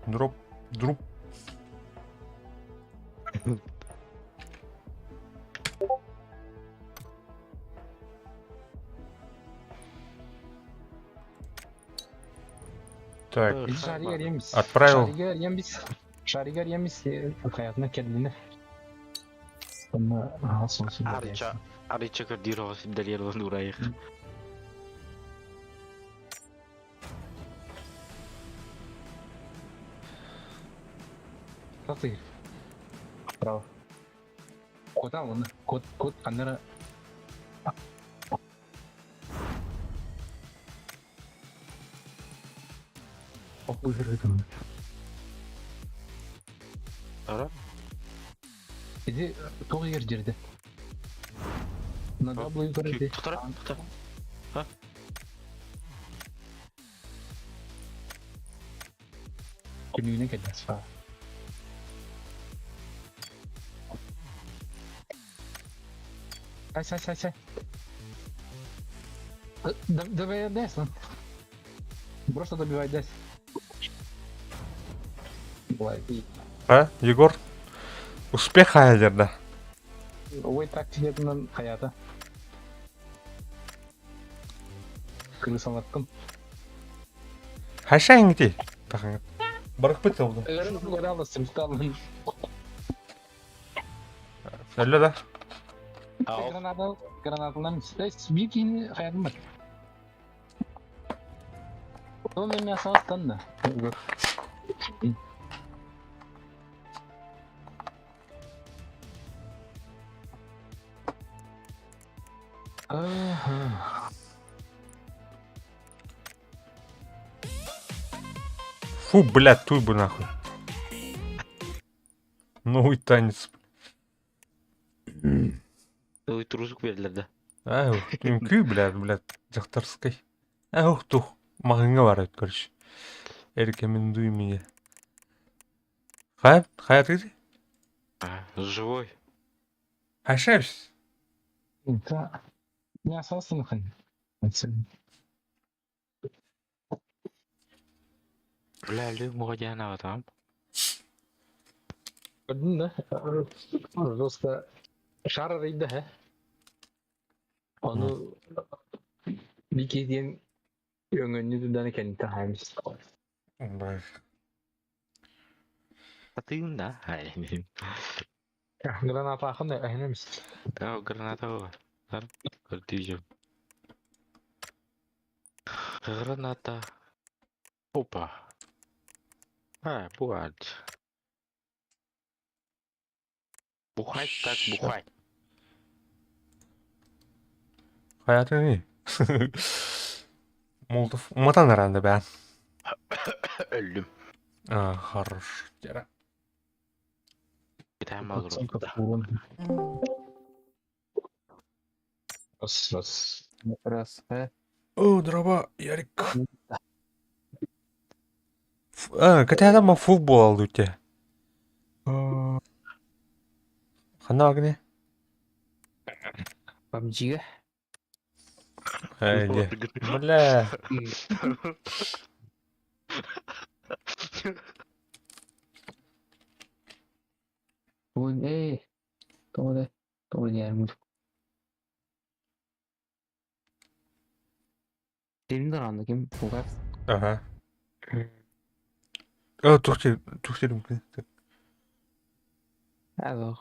Дроп, дроп. Так, Шаригар емис. Отправил. Шаригар емис. Шаригар емис. Hayatına kendini. Ama nasıl olsun? Арича, Арича Кадирова Сибдалерова Нураих. Nasıl? Bravo. Kod al onu. Kod, kod kanlara. Ара? Иди, тоҕо егер жерде. На W көрөдө. Тутара, тутара. Күнүнө келес. Сай, сай, сай, сай. Добивай дес, lan. Просто добивай дес. А, Егор? Успех да. Ой, тактикатынан хаята. Крысалаттым. Хашайың ти. Тахаңа. Барықпыт oldu. Öyle да. Ау. Граната, гранаталар. Bir кийин хаятым бар. Ол мен мясо да. Ага. Фу, блядь, туй бы нахуй. Новый танец. Ой, трусик бердилер да. Аа, үҥкүү, блядь, блядь, дьахтарскай. Аа, ух, тух, маҕаһыыҥҥа барабыт, короче. Рекомендуй мне. Хайа, хайа ты? А, живой. Хашепс. Да. Мясо астан. Бля, Люк Мугадянова там. Да, просто шар арыйда, Ону бики диэн өҥөннү туданы кэнниттэн хаамыс. Бай. Атыын да? Ай, Гранатаахын эһинемис. А, граната бар. Көрдүүжүм. Граната. Опа. А, бухать. Бухать так бухать. Хайатыный? Молотов уматан аранды бээн. Өллүм. А, хорош. Дьара. Китайм алыр. Раз, раз. Раз, э. О, дроба, Ярик. А, катя ма футбол алды те. Хана огне? PUBG-га. Эй, де. Бля. Вон, эй. Тоҕо тоҕо диэн Ким даранды ким Бугар. Ага. О, тухти, тухти мүмкін. Алло.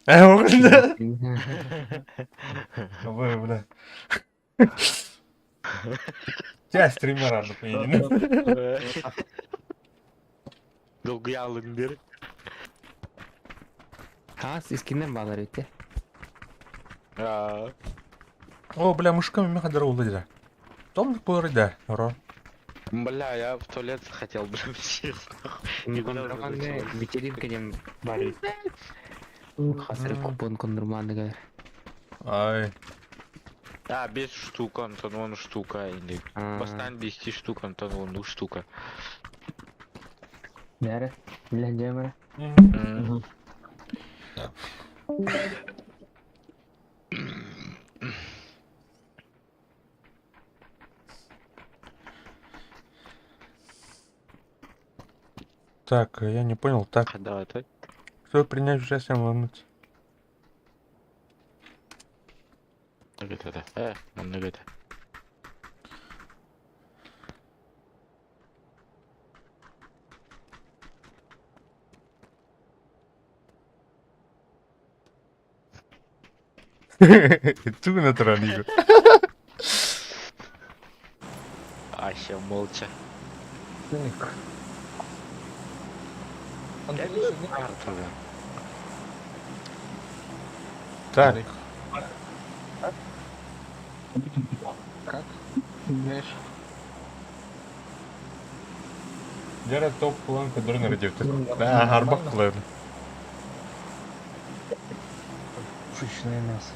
Э, оғында. Ой, бля. Тебя стример арды поедем. Долгуялың бер. Хаас искиннен балар өте. А, О, бля, мышка мен хадыр олды деді. Том болар да, ро. Бля, я в туалет хотел, бля, честно. Никуда уже Кондурманны началось. вечеринка дем бар. Хасыр купон кондурманны Ай. А, без штук, Антон, вон штука. Или Бастан без штук, Антон, вон двух штука. Бәрі. Билен жемір. М. Так, я не понял. Так, Давай, той. кто принять участие в ломать? Это, он это. Ту натурализм. Ася молча. Так. Так, Как? Знаешь? Дера топ план, который народил. Да, арбак план. Пушечное мясо.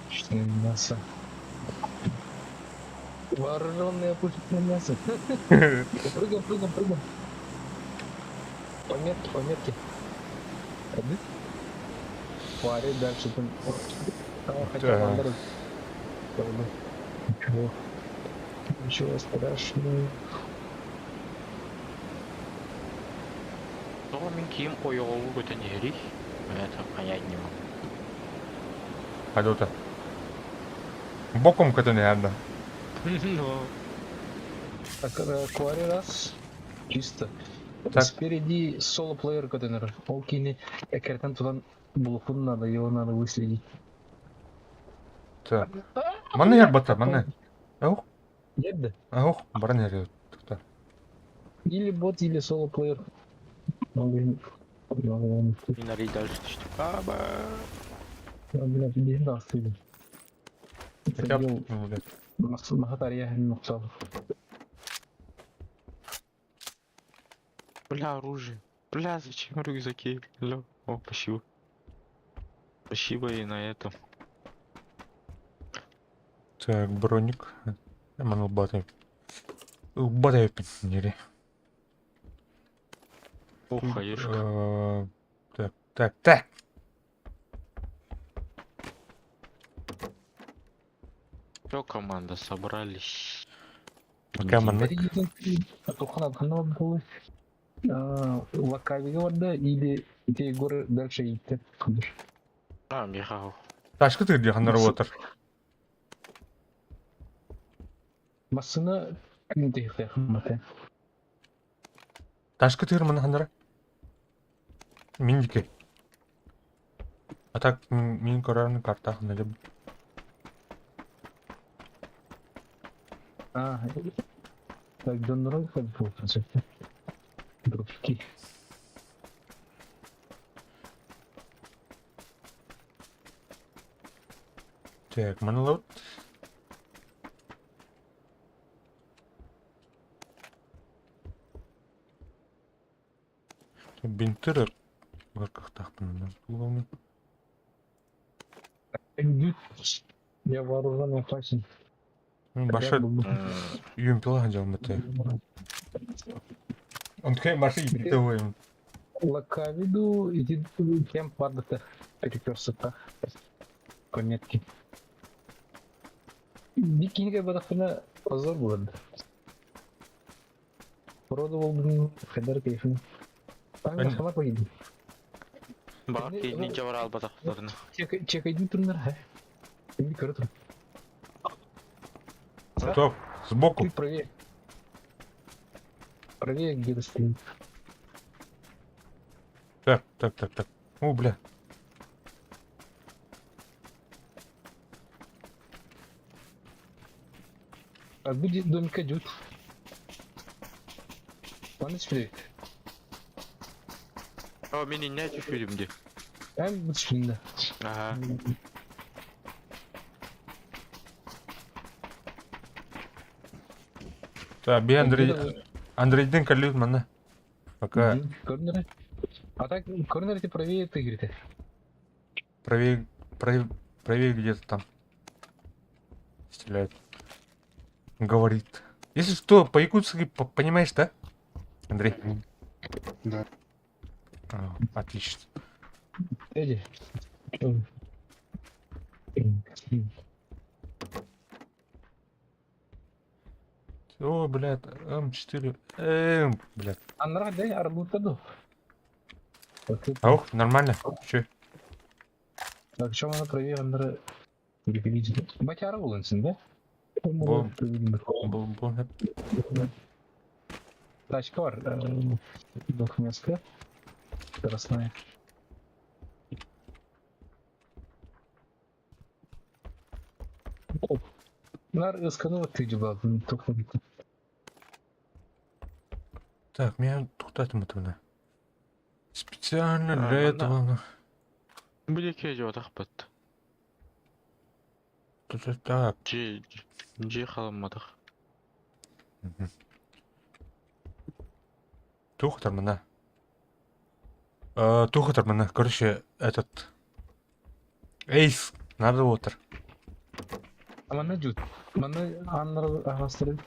Пушечное мясо. Вооруженное пушечное мясо. Прыгаем, прыгаем, прыгаем. По метке, по метке. Ходи. Пари дальше там. А, хотя Так. Вандер- Ничего. Ничего страшного. Тоҕо мин киим ойоҕолуу көтөн иһэрий? Это понять не могу. Хадота. Боком көтөн иһэрдэ. Ну, Так, квари раз. Чисто. Так. Спереди соло-плеер контейнер. Ол кини экертен тутан булухун надо, его надо выследить. Так. Манна иһэр бата, манна. Ох. Дед Ох, баран эрэ тута. Или бот, или соло плеер. Мин арый дальше түстүм. Аба. Бля, билиһин да астыыбын. Хотя бы, ну, блядь. Маха тария нохсал. Бля, оружие. Бля, зачем рюкзаки? Лё. О, спасибо. Спасибо и на этом. Так, броник. Маныл батай. Батай пенсионере. Ох, хаешка. Так, так, так. Все, команда, собрались. Пока маннык. Лакавига барда или ити Егор дальше идти. А, Михаил. Ташка ты где хандар отыр. Массына күн Ташка тыыр маны хандара. Миндики. А так мин көрөрүн карта ханна А, так, донору как получится. Дружки. Так, манылабыт. Бинтер баркахтахпын главный. Я вооружен и опасен. Баша юмпила хаджалматы. Он такой баша юмпила. Лакавиду иди кем падата перекресток пометки. Бикинге бадахына позор болады. Роду болдун хедар кейфин. Таң хама поедем. Бак, ничего бар албатахтарына. Чекайдин турнар, ха. Эми көрө тур. Стоп, сбоку. Ты правее. Правее где-то стоит. Так, так, так, так. О, бля. А где домик идет? Аны сүрек. О, мин инне түшүдүм ди. Эм бу түшүндө. Ага. Так, би Андрей Андрейдин калют мана. Пока Көрүнөр. А так көрүнөр ти правее ты говорит. правее правее правее где-то там стреляет. Говорит. Если что, по-якутски понимаешь, да? Андрей? Да. А, отлично. Эди. О, блядь, М4, М, блядь. Аннара дай арбутаду. Ох, нормально. Че? Так, чем она правее аннара переведет? Батяра булынсын, да? Бо. Бу, бу, Тачка бар, двухместка. Скоростная. Нар ысканова ты дела, Так, меня тут это Специально А, для этого. Бүлеке жеп атахпат. Так. Же же халамматах. Тух мына. Тух мына. Короче, этот... Эйс, надо отыр. Манна жут. Манна аннар ағастыры.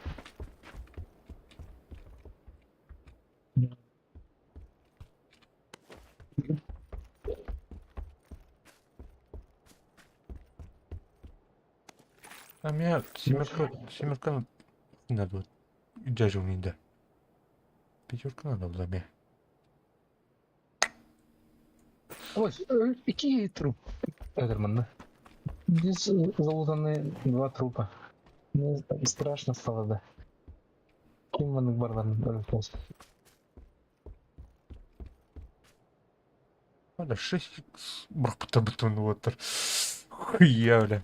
А меня семерка, семерка надо вот. Дядя у меня, да. Пятерка надо было мне. Ой, какие труп? Это манна. Здесь залутаны два трупа. Мне страшно стало, да. Ким маннык барларын өлтөс. Надо 6 брапта бутон отыр. Хуя, бля.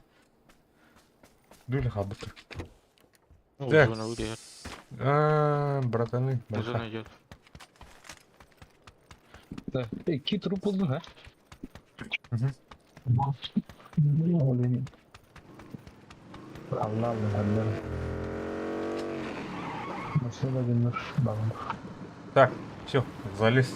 Дули хабытыр. Так. Зона выйдет. А, братаны, Зона браха. идет. Да. Икки труп булдун, ha? Мгм. Блин. Allah Allah Allah. Nasıl da günler bağım. Так, все, залез.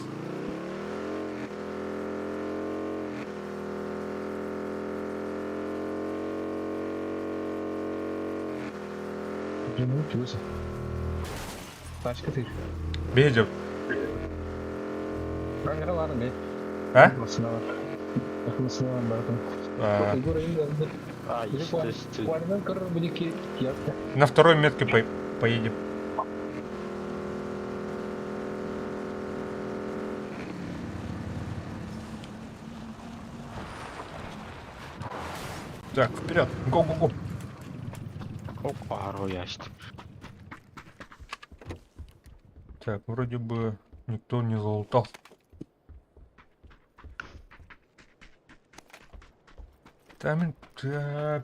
Canım kilosu. Başka tür. Бедер. Ben var mı? А? Masına var. Masına var bakın. А, Igor indi. А, естественно. Kuardan kırır bir iki yaptı. на второй метке поедем. Так, вперед. Го-го-го. Оп, ящик. Так, вроде бы никто не залутал. Там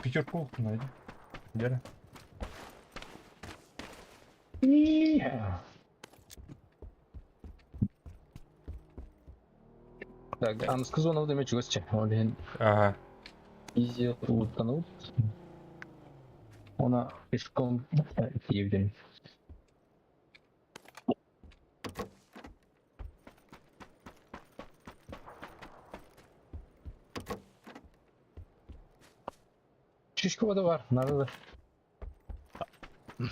пятерку найди. Где? Так, анскы зона demek gösterçe. Öyle Ага. изи утонул. Она пешком едем. Шишкова да бар, надо да.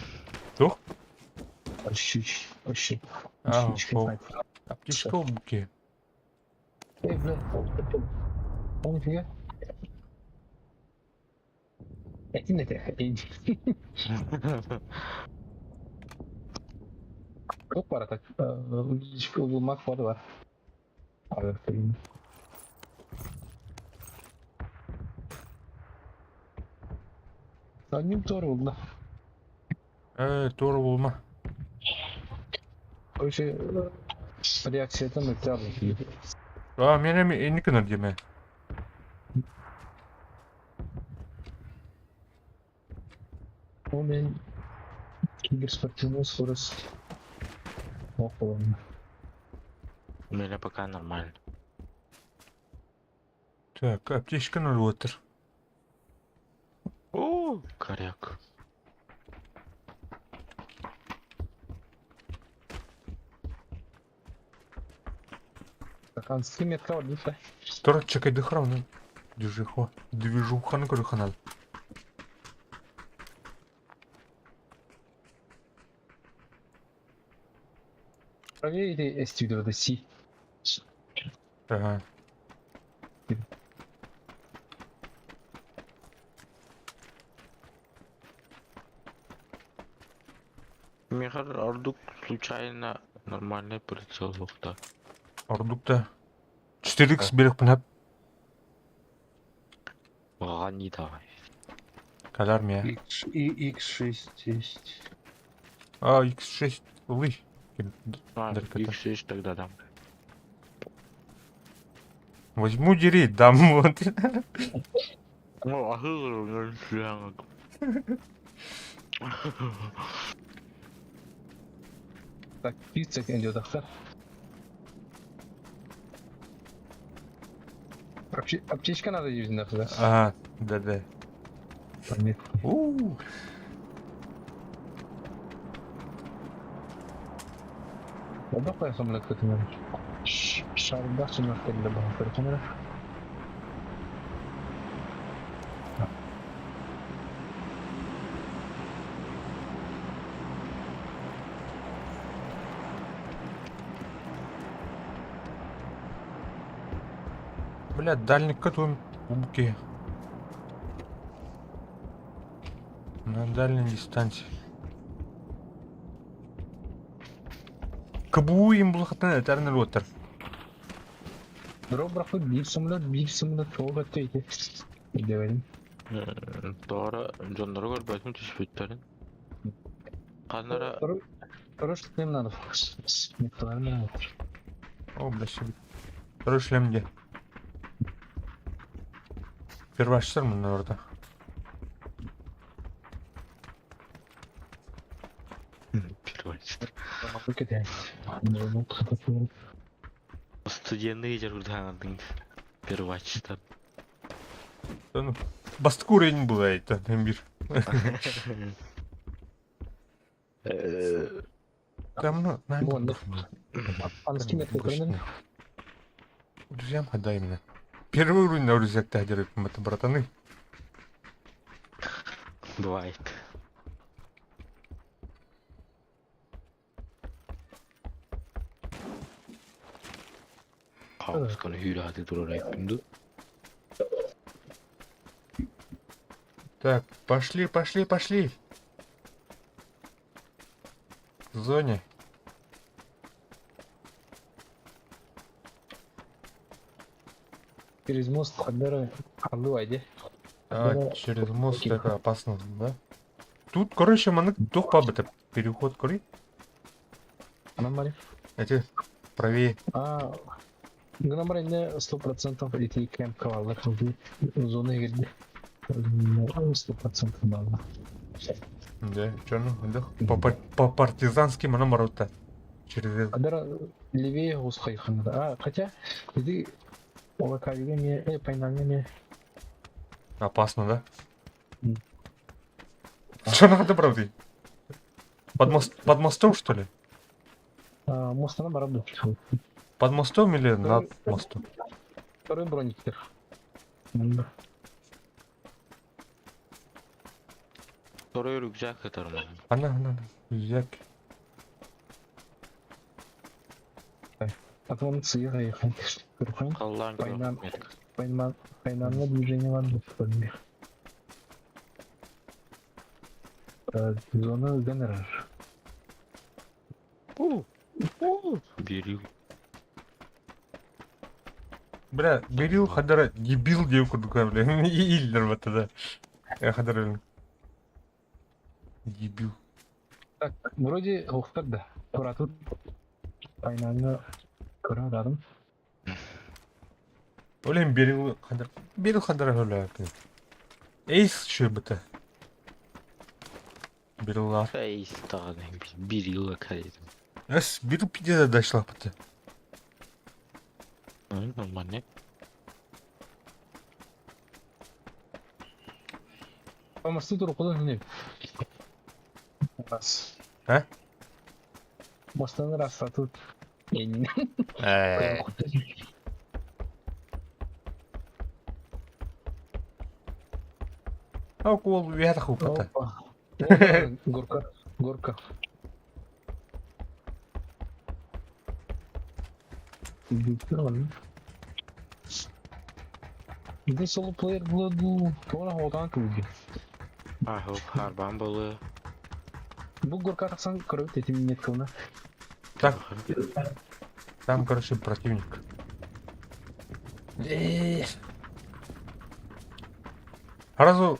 Тух? Ощущ, ощущ. А, Аптечка в буке. Эй, блин. О, нифига. Этим это хрень. Çok var atak. Hiçbir bulmak var var. Abi benim. Annem doğru buldu. Doğru bulma. O şey reaksiyadan öte alıyor. А, меня не канал деме. O benim киберспортивный скорость. Охуенно. У меня пока нормально. Так, аптечка 0,3. О, коряк. Так, анский метка var değil mi? Тора чекай дыхрам, Движуха. Движуха на канал. Проверили S4 C. Ага. Михаил Ардук случайно нормальный прицел лухта. Ардукта. 4х берег пнап. Гони давай. Калармия. X, и X6 есть. А, X6. Лы. А, Далеко X6 тогда дам. Возьму, дери, дам вот. Ну, а ты Так, пицца идет, да? Аптечка надо юзать, да? Ага, да-да. Понятно. У. Оба самолет көтүнөр. Шарда сүнөктөрдө бар көтүнөр. Бля, дальний катун убки. На дальней дистанции. КБУ им был хатан этернал уотер. Бирок бирок бир самолет, бир самолет чоң өтө эки. Дебедим. Doğru, canları görбөтүм түшпүттөрүн. Канара Хорош нем надо. Николай О, бля, себе. Второй шлем где? Первый офицер, наверное. Студенты дьарыктаһаҥардыҥ первачтар. Бастакы уровень была это бир. Там ну, Вон, Друзьям хода именно. Первый уровень на рюкзак это братаны. Бывает. Хаусканы hűrháti turaraypındı. Так, пошли, пошли, пошли. В зоне. Через мост Хадара Аллуайде. А, через мост это опасно, да? Тут, короче, маннык туох баар переход кори. Анамари. Эти правее. А, гынамар инне 100% эти кемп кавалар. Зона егерде. 100% балла. Да, чё ну, да. По партизанским она марута. Через это. Хадара левее гусхайхана. А, хотя, иди Олакавиге ме, пайнальне ме. Опасно, да? Что надо правда? Под, мост, под мостом, что ли? А, мостана барабду. Под мостом или над мостом? Второй броник. Второй рюкзак это нормально. Она, она, она. Рюкзак. Потом цыра ехать. Аллах Война. Пайнан, пайнанна движение ванды. Зона генераж. Бери. Бля, Берил Хадара дебил девку такая, бля. Иллер вот тогда. Я Хадара. Дебил. Так, вроде охтар да. Тура тут пайнанна көрө Олен Берил Хадара. Берил Хадара бля. Эйс что бы-то. Берил Фейс тағын бир кайдым. Эс, Берил пиздец дошла бы-то. Нормально. Помосты турукудан не. Раз. А? Мостан раз, а тут. Э. А кол вверху пота. Опа. Горка. Горка. Где соло плеер был, тора хотан кылды. Аху, харбан болы. Бу горка тақсан көрөт этим нет кылна. Так, там, короче, противник. Сразу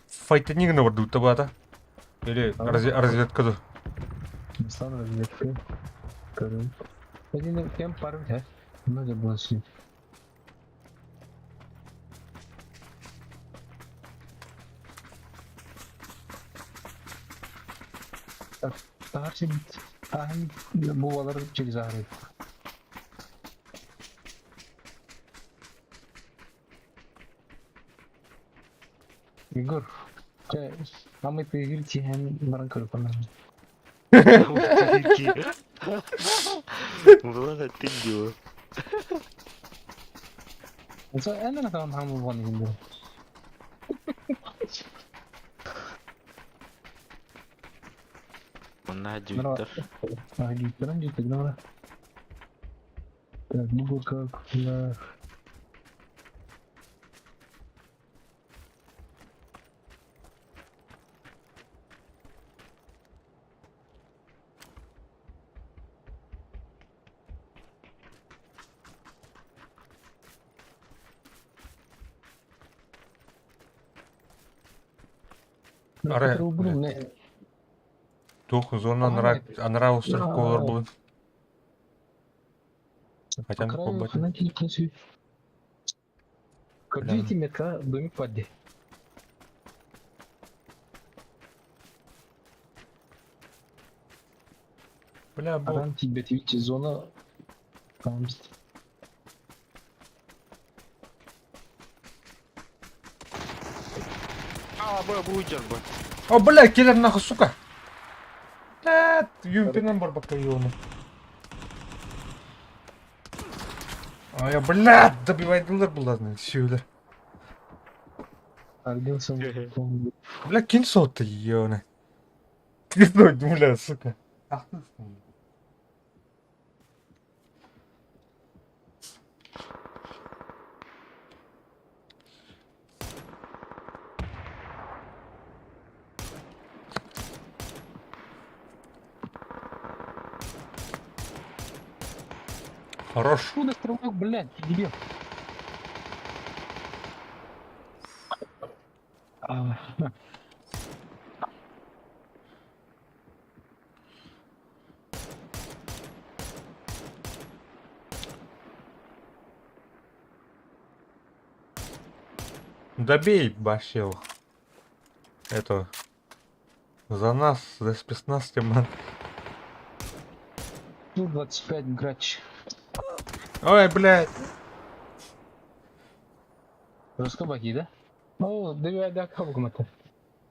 файтинг на воду табата. Или разведка. да. Сан разведка. Көрөм. Один кем пару, да? Надо было с ним. Так, старший Ахын бу балар через ахры. Егор, амы тыгыр тиһэн баран көрүп Влада, ты где? Эн там хамы вон гинде. На дюйтер. А, дюйтером дюйтер, да. Так, ну как на Аре, Тух зона анара анара остров колор был. Хотя бы побать. Көрдү метка домик падде. Бля, бу... Аран тиийбэтибит зона А, бу бу дьарба. О, бля, киллер нахуй, сука! Блядь, юмпинан барбакка ёну. А я, блядь, добивайдылар буларны, сүйүлэр. Аргылсын. Бля, ким сотту ёны? Бля, сука. Ах ты, Хорош. Откуда стрелок, блядь, дебил? А, Добей, башил. Это. За нас, за спецназ, тема. Ту-25 грач. Ой, блядь. Русскобаки, да? О, да кабукмата.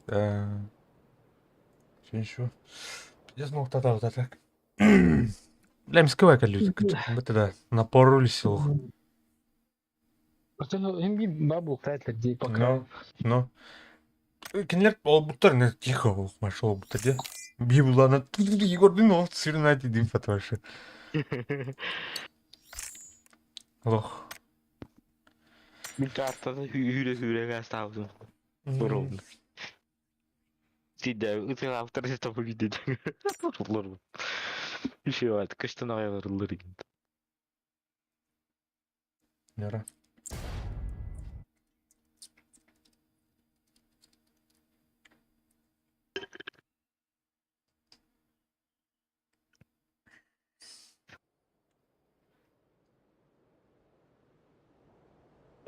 Э, Еще. Я знал, тогда вот так. Бля, мискавай люди. Мы тогда напоролись его. Просто им бабу тайтлер дей пока. Ну, ну. Кинилэр олбуттар не тихо машина олбуттар дии. Бии булана Егордун ол сырнать дим фатвашы. Лох. Мин картаны hüre hüre астабытым. Бурун. Сидә, үтен автор табы видео. Лор. Еще вот, кыштан аялар икән. Нера.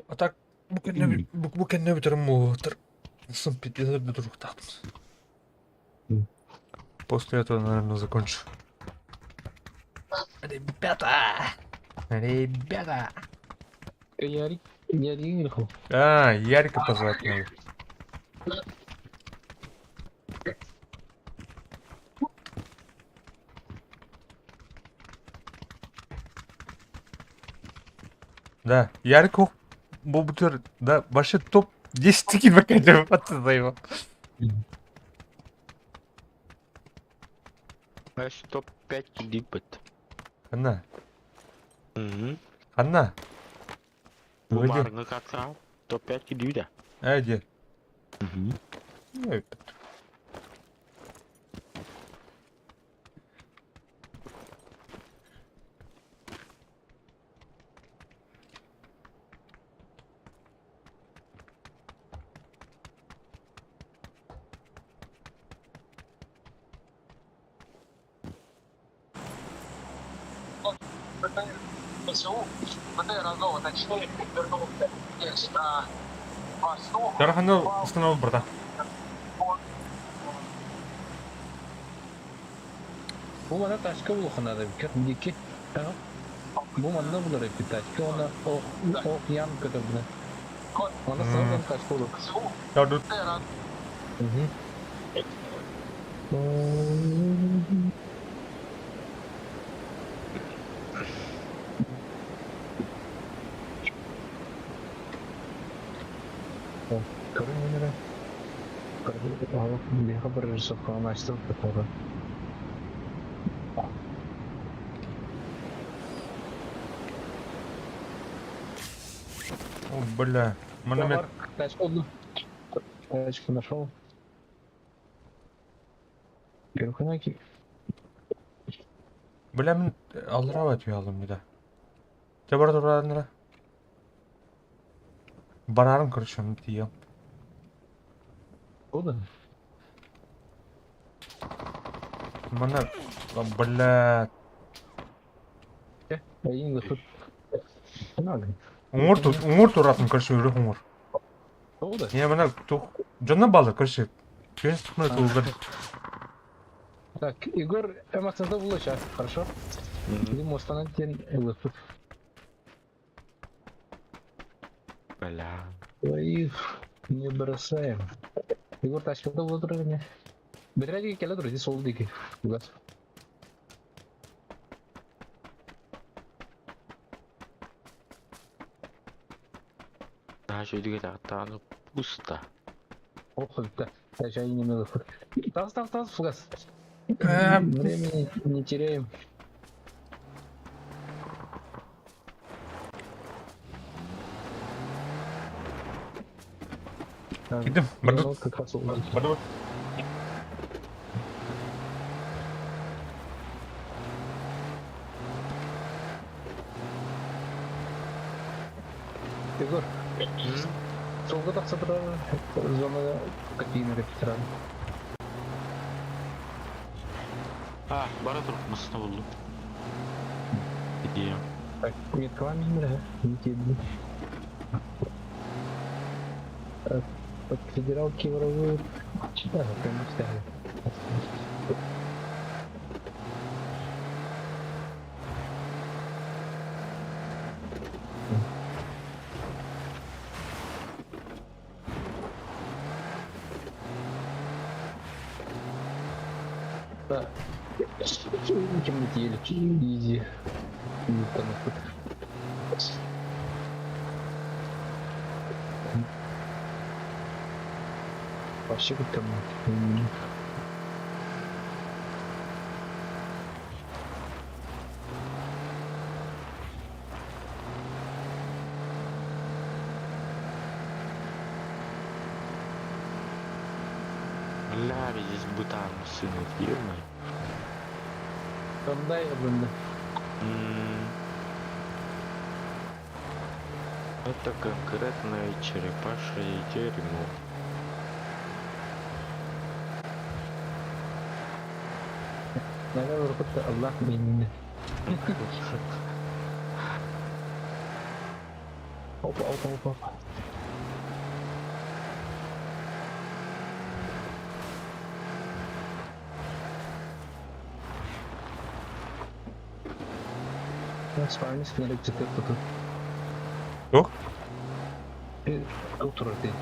А так бу кэннэ бу кэннэ бүтэрим буолуохтар. Сын пиздец бүтүрүхтаахпын. После этого, наверное, закончу. Ребята! Ребята! Ярик, Ярик А, Ярика позвать надо. Да, Ярик Бобутер, да, вообще топ 10 килограммов от его. Знаешь, топ-5 килипет. Анна, Угу. Анна. Бу Где? барыңы катса, топ-5 килипет. А, где? Угу. Ну, Дараханы установил брата. Бу мана тачка булухана да бикер дики. Бу манна булар эпи тачка она ох ох ям көтөрбүнэ. Аны сылдан тачка булur. Тут Угу. Көрүҥ биһиэхэ сохранность такого. О, бля. Мономет. Тачку Тачку нашел. Көрүҥ Бля, мин аллара өтүй алдым да. Те бар турарынра. Барарым, короче, оны тием. Куда? Мана, бля. Айын тут. Надо. Уңур тут, уңур туратын, короче, үрөх уңур. Куда? Не, мана тух. Жонна балы, короче. Күн стукна тулдар. Так, Егор, эмоцияда булла сейчас, хорошо? Или мостанан тен ылыппыт. Бля. Своих не бросаем. Егор тачкада була турар эмэ. Бэтэрээ диэки кэлэ турар, ити суол диэки. Угас. Наһаа үчүгэйдик этэҕиттаҕына пусто. Ох, бүттэ. Чай не ылыппыт. Тас, тас, тас, фугас. Э, Времени не теряем. Так, Кидим, бардыт. ну, как раз улан. Бардыбыт. Егор, суолга тахса турар зона копийный репетиран. А, бара тур, массыына буллум. Идея. Так, меткалаан иһимэр не тиэрдим. Под федералки воруют. Да, прямо ставят. Да. Темноте изи. Вообще как там. Бля, здесь бытан сына, ё-моё. Андай блин. Это конкретное черепашье дерьмо. Наверное, как-то Аллах меня. Опа, опа, опа, опа. Спальня спиннер тут. Туох? Туох турар дии.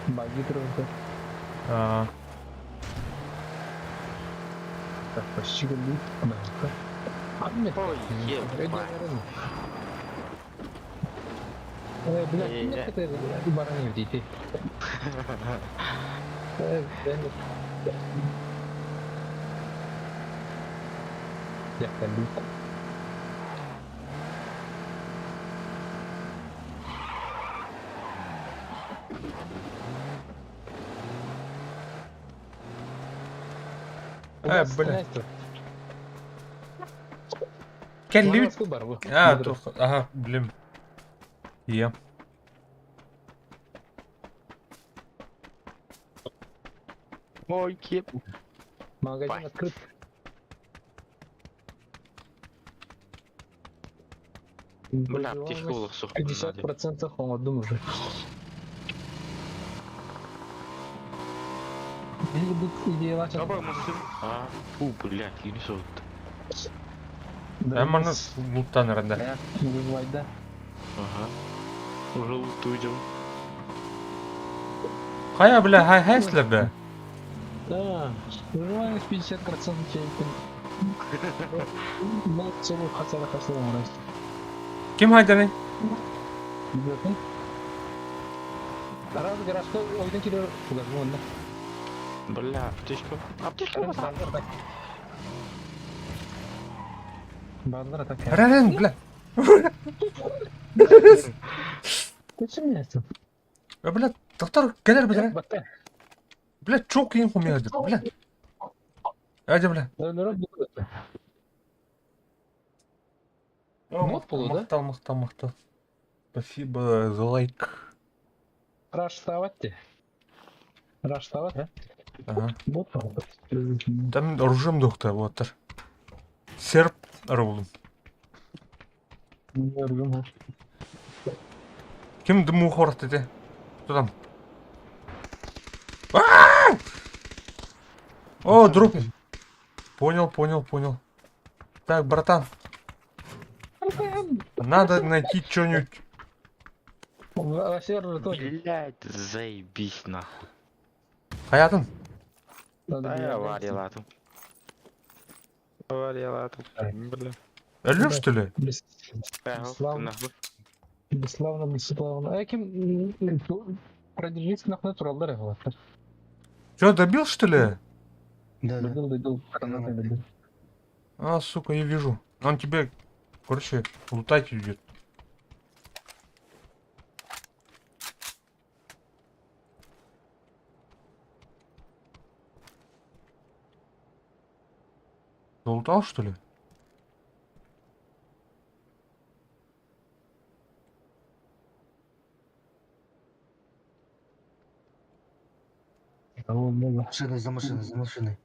Баги турар Аа, Так, почти гулит. Да. А, нет. Ой, ебать. Э, бля, Э, нет, это баранин детей. Э, да, нет. Я калю. Э, бля. Кэллибит. Аа, туох, аха, блин. Ийэм. Ой, кеп. Магазин открыт. Бля, аптечка олох 50% оҥордум уже. Аба массыына. А, фу, блядь, кини соһутта. Эн манна луттаан эрэн да. Выживать, да? Ага. Уже лут увидел. Хайа, бля, хай хай бля. Да, выживаемость 50% Ну, целую хотя хотел раз. Ким хайданый? Раз гаражка ойдон килер фугас Бля, аптечка. Аптечка баса. Баалар атак. Рарен, бля. Көчүм Бля, доктор кэлэр бля. Батта. Бля, чок киин хумяды. Бля. Айда, бля. Мод полу, да? Махтал, махтал, махтал. Спасибо за лайк. Раштавать те. Раштавать, а? Ага. Бот Там оружием доктор, вот. Серп арулум. Ким дыму хорат ете? Кто там? О, дроп! Понял, понял, понял. Так, братан. Надо найти что-нибудь. Блять, заебись нахуй. Хаятын. Да я авариялатым. Авариялатым. Бля. Өлөр, что ли? Бесславно. Бесславно, бесславно. А ким продержись нахуй тураллар вот. Че, добил, что ли? Да, да. Добил, добил, гранатой добил. А, сука, я вижу. Он тебе, короче, лутать идет. Залутал, что ли? Машина, за машиной, за машиной.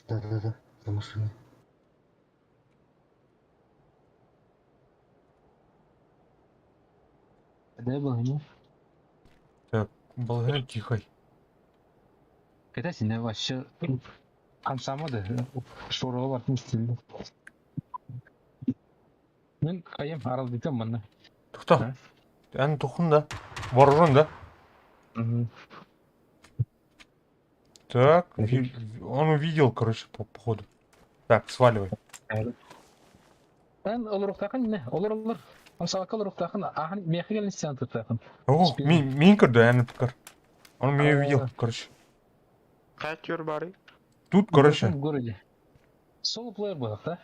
Да, да, да, за машиной. Дай был, не? Так, благодаря тихой. Когда сине вообще хамсамады, шорого бартын стилде. Мен кайым арал дитем манна. Кто? Эн тухун да. Вооружен, да? Угу. Так, он увидел, короче, по походу. Так, сваливай. Эн олоруктакын не? Олор олор. Хамсалака олоруктакын, ахан мехи келин сен туттакын. О, мин көрдө, эн пкар. Он меня увидел, короче. Катер бары. Тут, короче. В городе. Соло плеер был, да?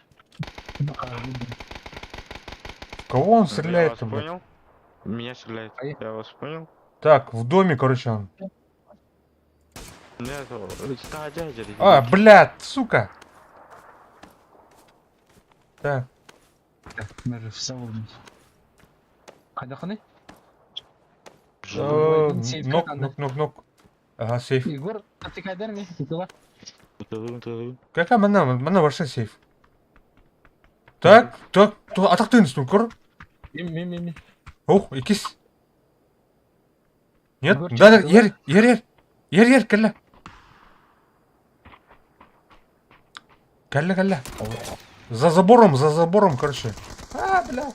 Кого он Я стреляет вас там, блядь? понял. Меня стреляет. А я- Я вас понял. Так, в доме, короче, он. Нет, дядя. А, блядь, сука. Так, Хайдаханы? нок, нок, нок, нок. Ага, сейф. Егор, а ты кайдар ми? Итила? Какая мана, мана вообще сейф. Так, так, то атактын үстүн көр. Мим, мим, мим. Ох, икис. Нет, Егор, да, да, чё, ер, ер, ер. Ер, ер, кэллэ. Кэллэ, кэллэ. За забором, за забором, короче. А, бля.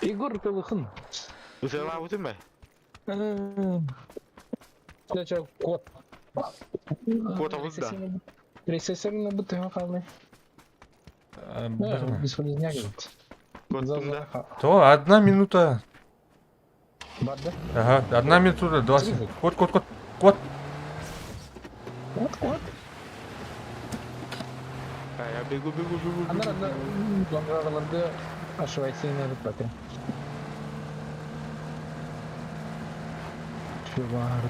Егор Тылыхын. Узела бе? Сначала кот. Кот алып да. Ресессорны бутыга калды. А, бля. Бесполезняк. Коттум да. То, одна минута. Бар да? Ага, одна минута, 20. Кот, кот, кот, кот. Кот, кот. А я бегу, бегу, бегу. Анар анда лаңгараларды ашывайсың алып бата. Чувар.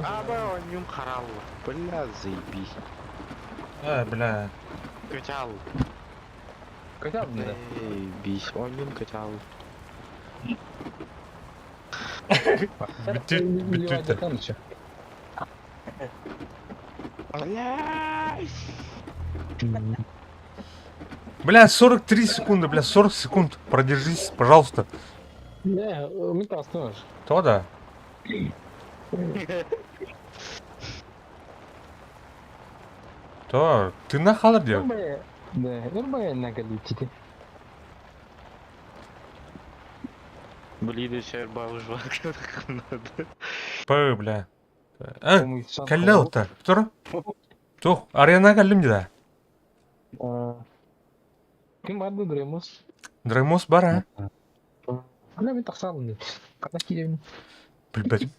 Аба, он харал. Бля, заебись. А, бля. Качал. Качал, да? Заебись, он качал. Бүтүт, бүтүт. Бля. Бля, 43 секунды, бля, 40 секунд. Продержись, пожалуйста. Не, мы толстожь. То да. То, ты на холоде. Да, нормально нагалитите. Блин, еще бабушка надо. П, бля. А, кэллэ Тур. Тух, арена кэллим да. Ким барды Дремус? Дремус бар, а? Ана мен тақсалым. Қада киремін. Билбэтим.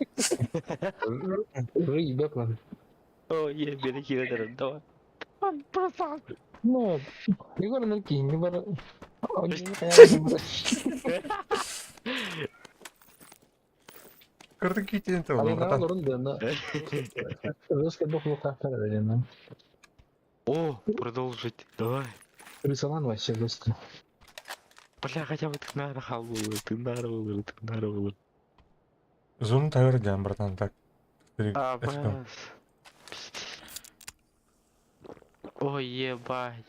Рыбак лан. О, е, бери кире давай. Просто. Ну, Егор Нальки, не бар. Кырдык китен то, Арена братан. орын да. Русский дух лука О, продолжить. Давай. Рисован вообще жестко. Бля, хотя бы ты нара халбулы, ты нара булыр, ты нара булыр. Зону тавер дям, братан, так. А, бас. Ой, ебать.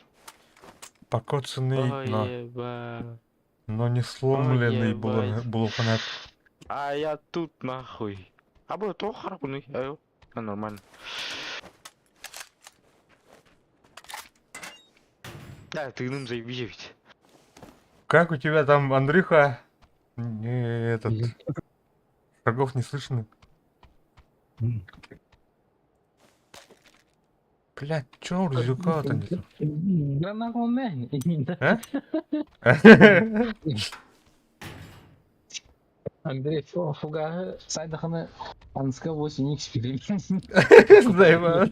Покоцанный Ой, на. ебать. Но не сломленный Ой, ебать. булуханат. А я тут нахуй. А бу тоҕо харабыный? Айо. А, нормально. Да, тыыным заебись ведь. Как у тебя там, Андрюха? Не, этот... Шагов не слышно. Блядь, чё у Рюкзака-то нет? Гранатомэ. А? Андрей, фугааһы сайдахына анска 8 х билим. Заебал.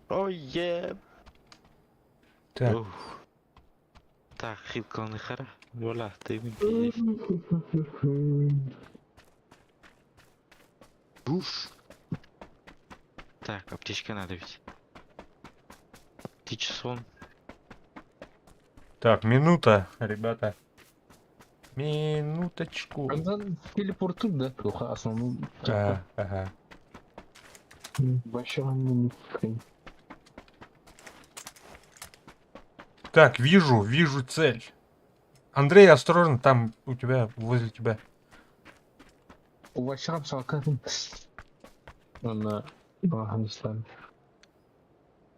Ой, еб. Так, Ух. Так, хилканы хара. Вола, ты пиздец. Уф. Так, аптечка надо ведь. Птичий сон. так, минута, ребята. Минуточку. Онтон телепортур да туха основной. А, ага. Большого не Так, вижу, вижу цель. Андрей, осторожно, там у тебя, возле тебя. Убачам салкатын. Онна Афганистан.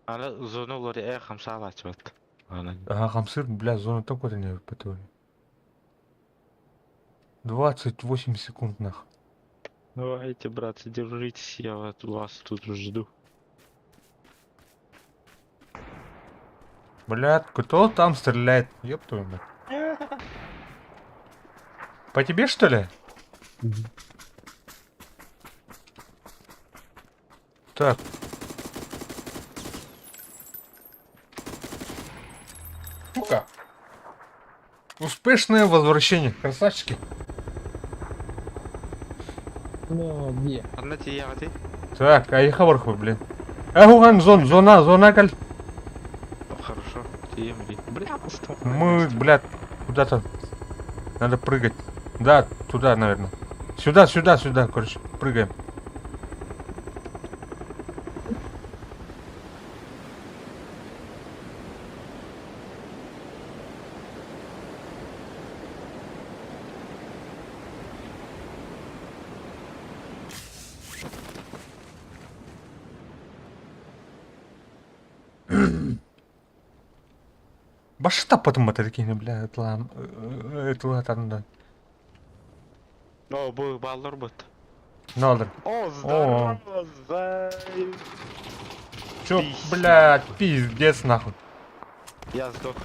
Ана зона олар э хамсаала ачыбат. Ана. Ага, хамсыр, бля, зона такой-то не ПТВ. 28 секунд, нах. Давайте, братцы, держитесь, я вот вас тут жду. Бля, кто там стреляет? Ёб твою мать. По тебе, что ли? Мгм. Так. Сука. Успешное возвращение, красавчики. Ну, где? Анна тияҕытый? Так, а я хабарху, блин. Эгуган зон, зона, зона каль. Хорошо, тиемри. Бля, стоп. Мы, блядь, куда-то надо прыгать. Да, туда, наверное. Сюда, сюда, сюда, короче, прыгаем. Башта потом батарейки, бля, это это О, бу баллар бут. Надо. О, здорово, зай. Чё, Пиздец. блядь, пиздец нахуй. Я сдох.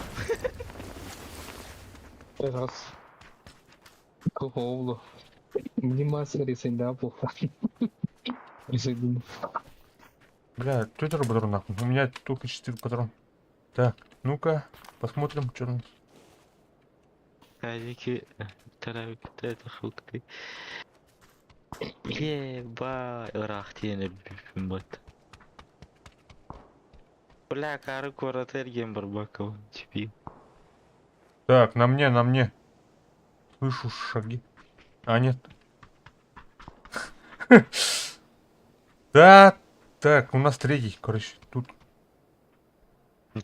Раз. Кого? Внимательно рисунда плохо. Рисунда. Бля, твиттер патрон нахуй. У меня только 4 патрона. Так, ну-ка, посмотрим, что у нас. Кадики, таравик, хукты. Еба, ыраах тиэн өлбүппүн бот. Бля, кары куорат эрген барбаков, типи. Так, на мне, на мне. Слышу шаги. А, нет. Да, так, у нас третий, короче, тут.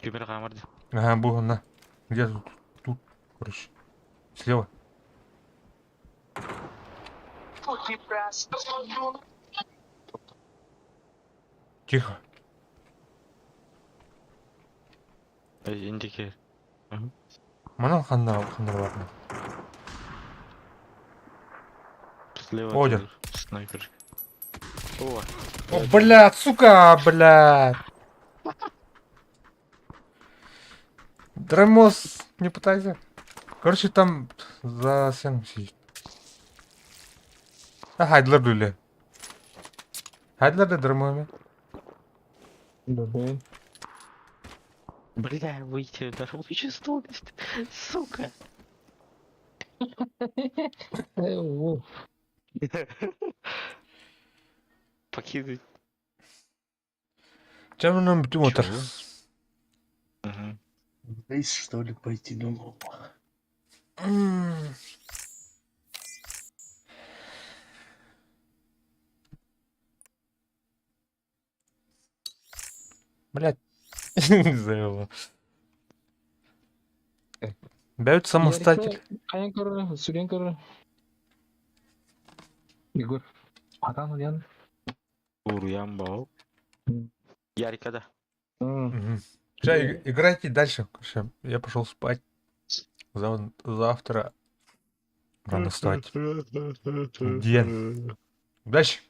Кимер камарды. Ага, был на. Где тут? Тут, короче. Слева. Тихо. Индики. Манан ханна ханна ладно. Слева Один. тоже снайпер. О, О, блядь, сука, блядь. Дремос, не пытайся. Короче, там за стеном сидит. А, хайдлер дули. Хайдлер да дремоме. Да, да. бля, выйти, даже выйти стол, сука. Э, Покинуть. Чем нам бутер? Чего? Угу. Рейс, что ли, пойти думал. Блядь. Заявила. Бэйэбит самостоятель. Хайан көрөр, сүрэн көрөр. Егор, атан уйан. Уруйан бау. Ярикада. Сейчас играйте дальше. Ща, я пошел спать. Завтра рано встать. День. Удачи!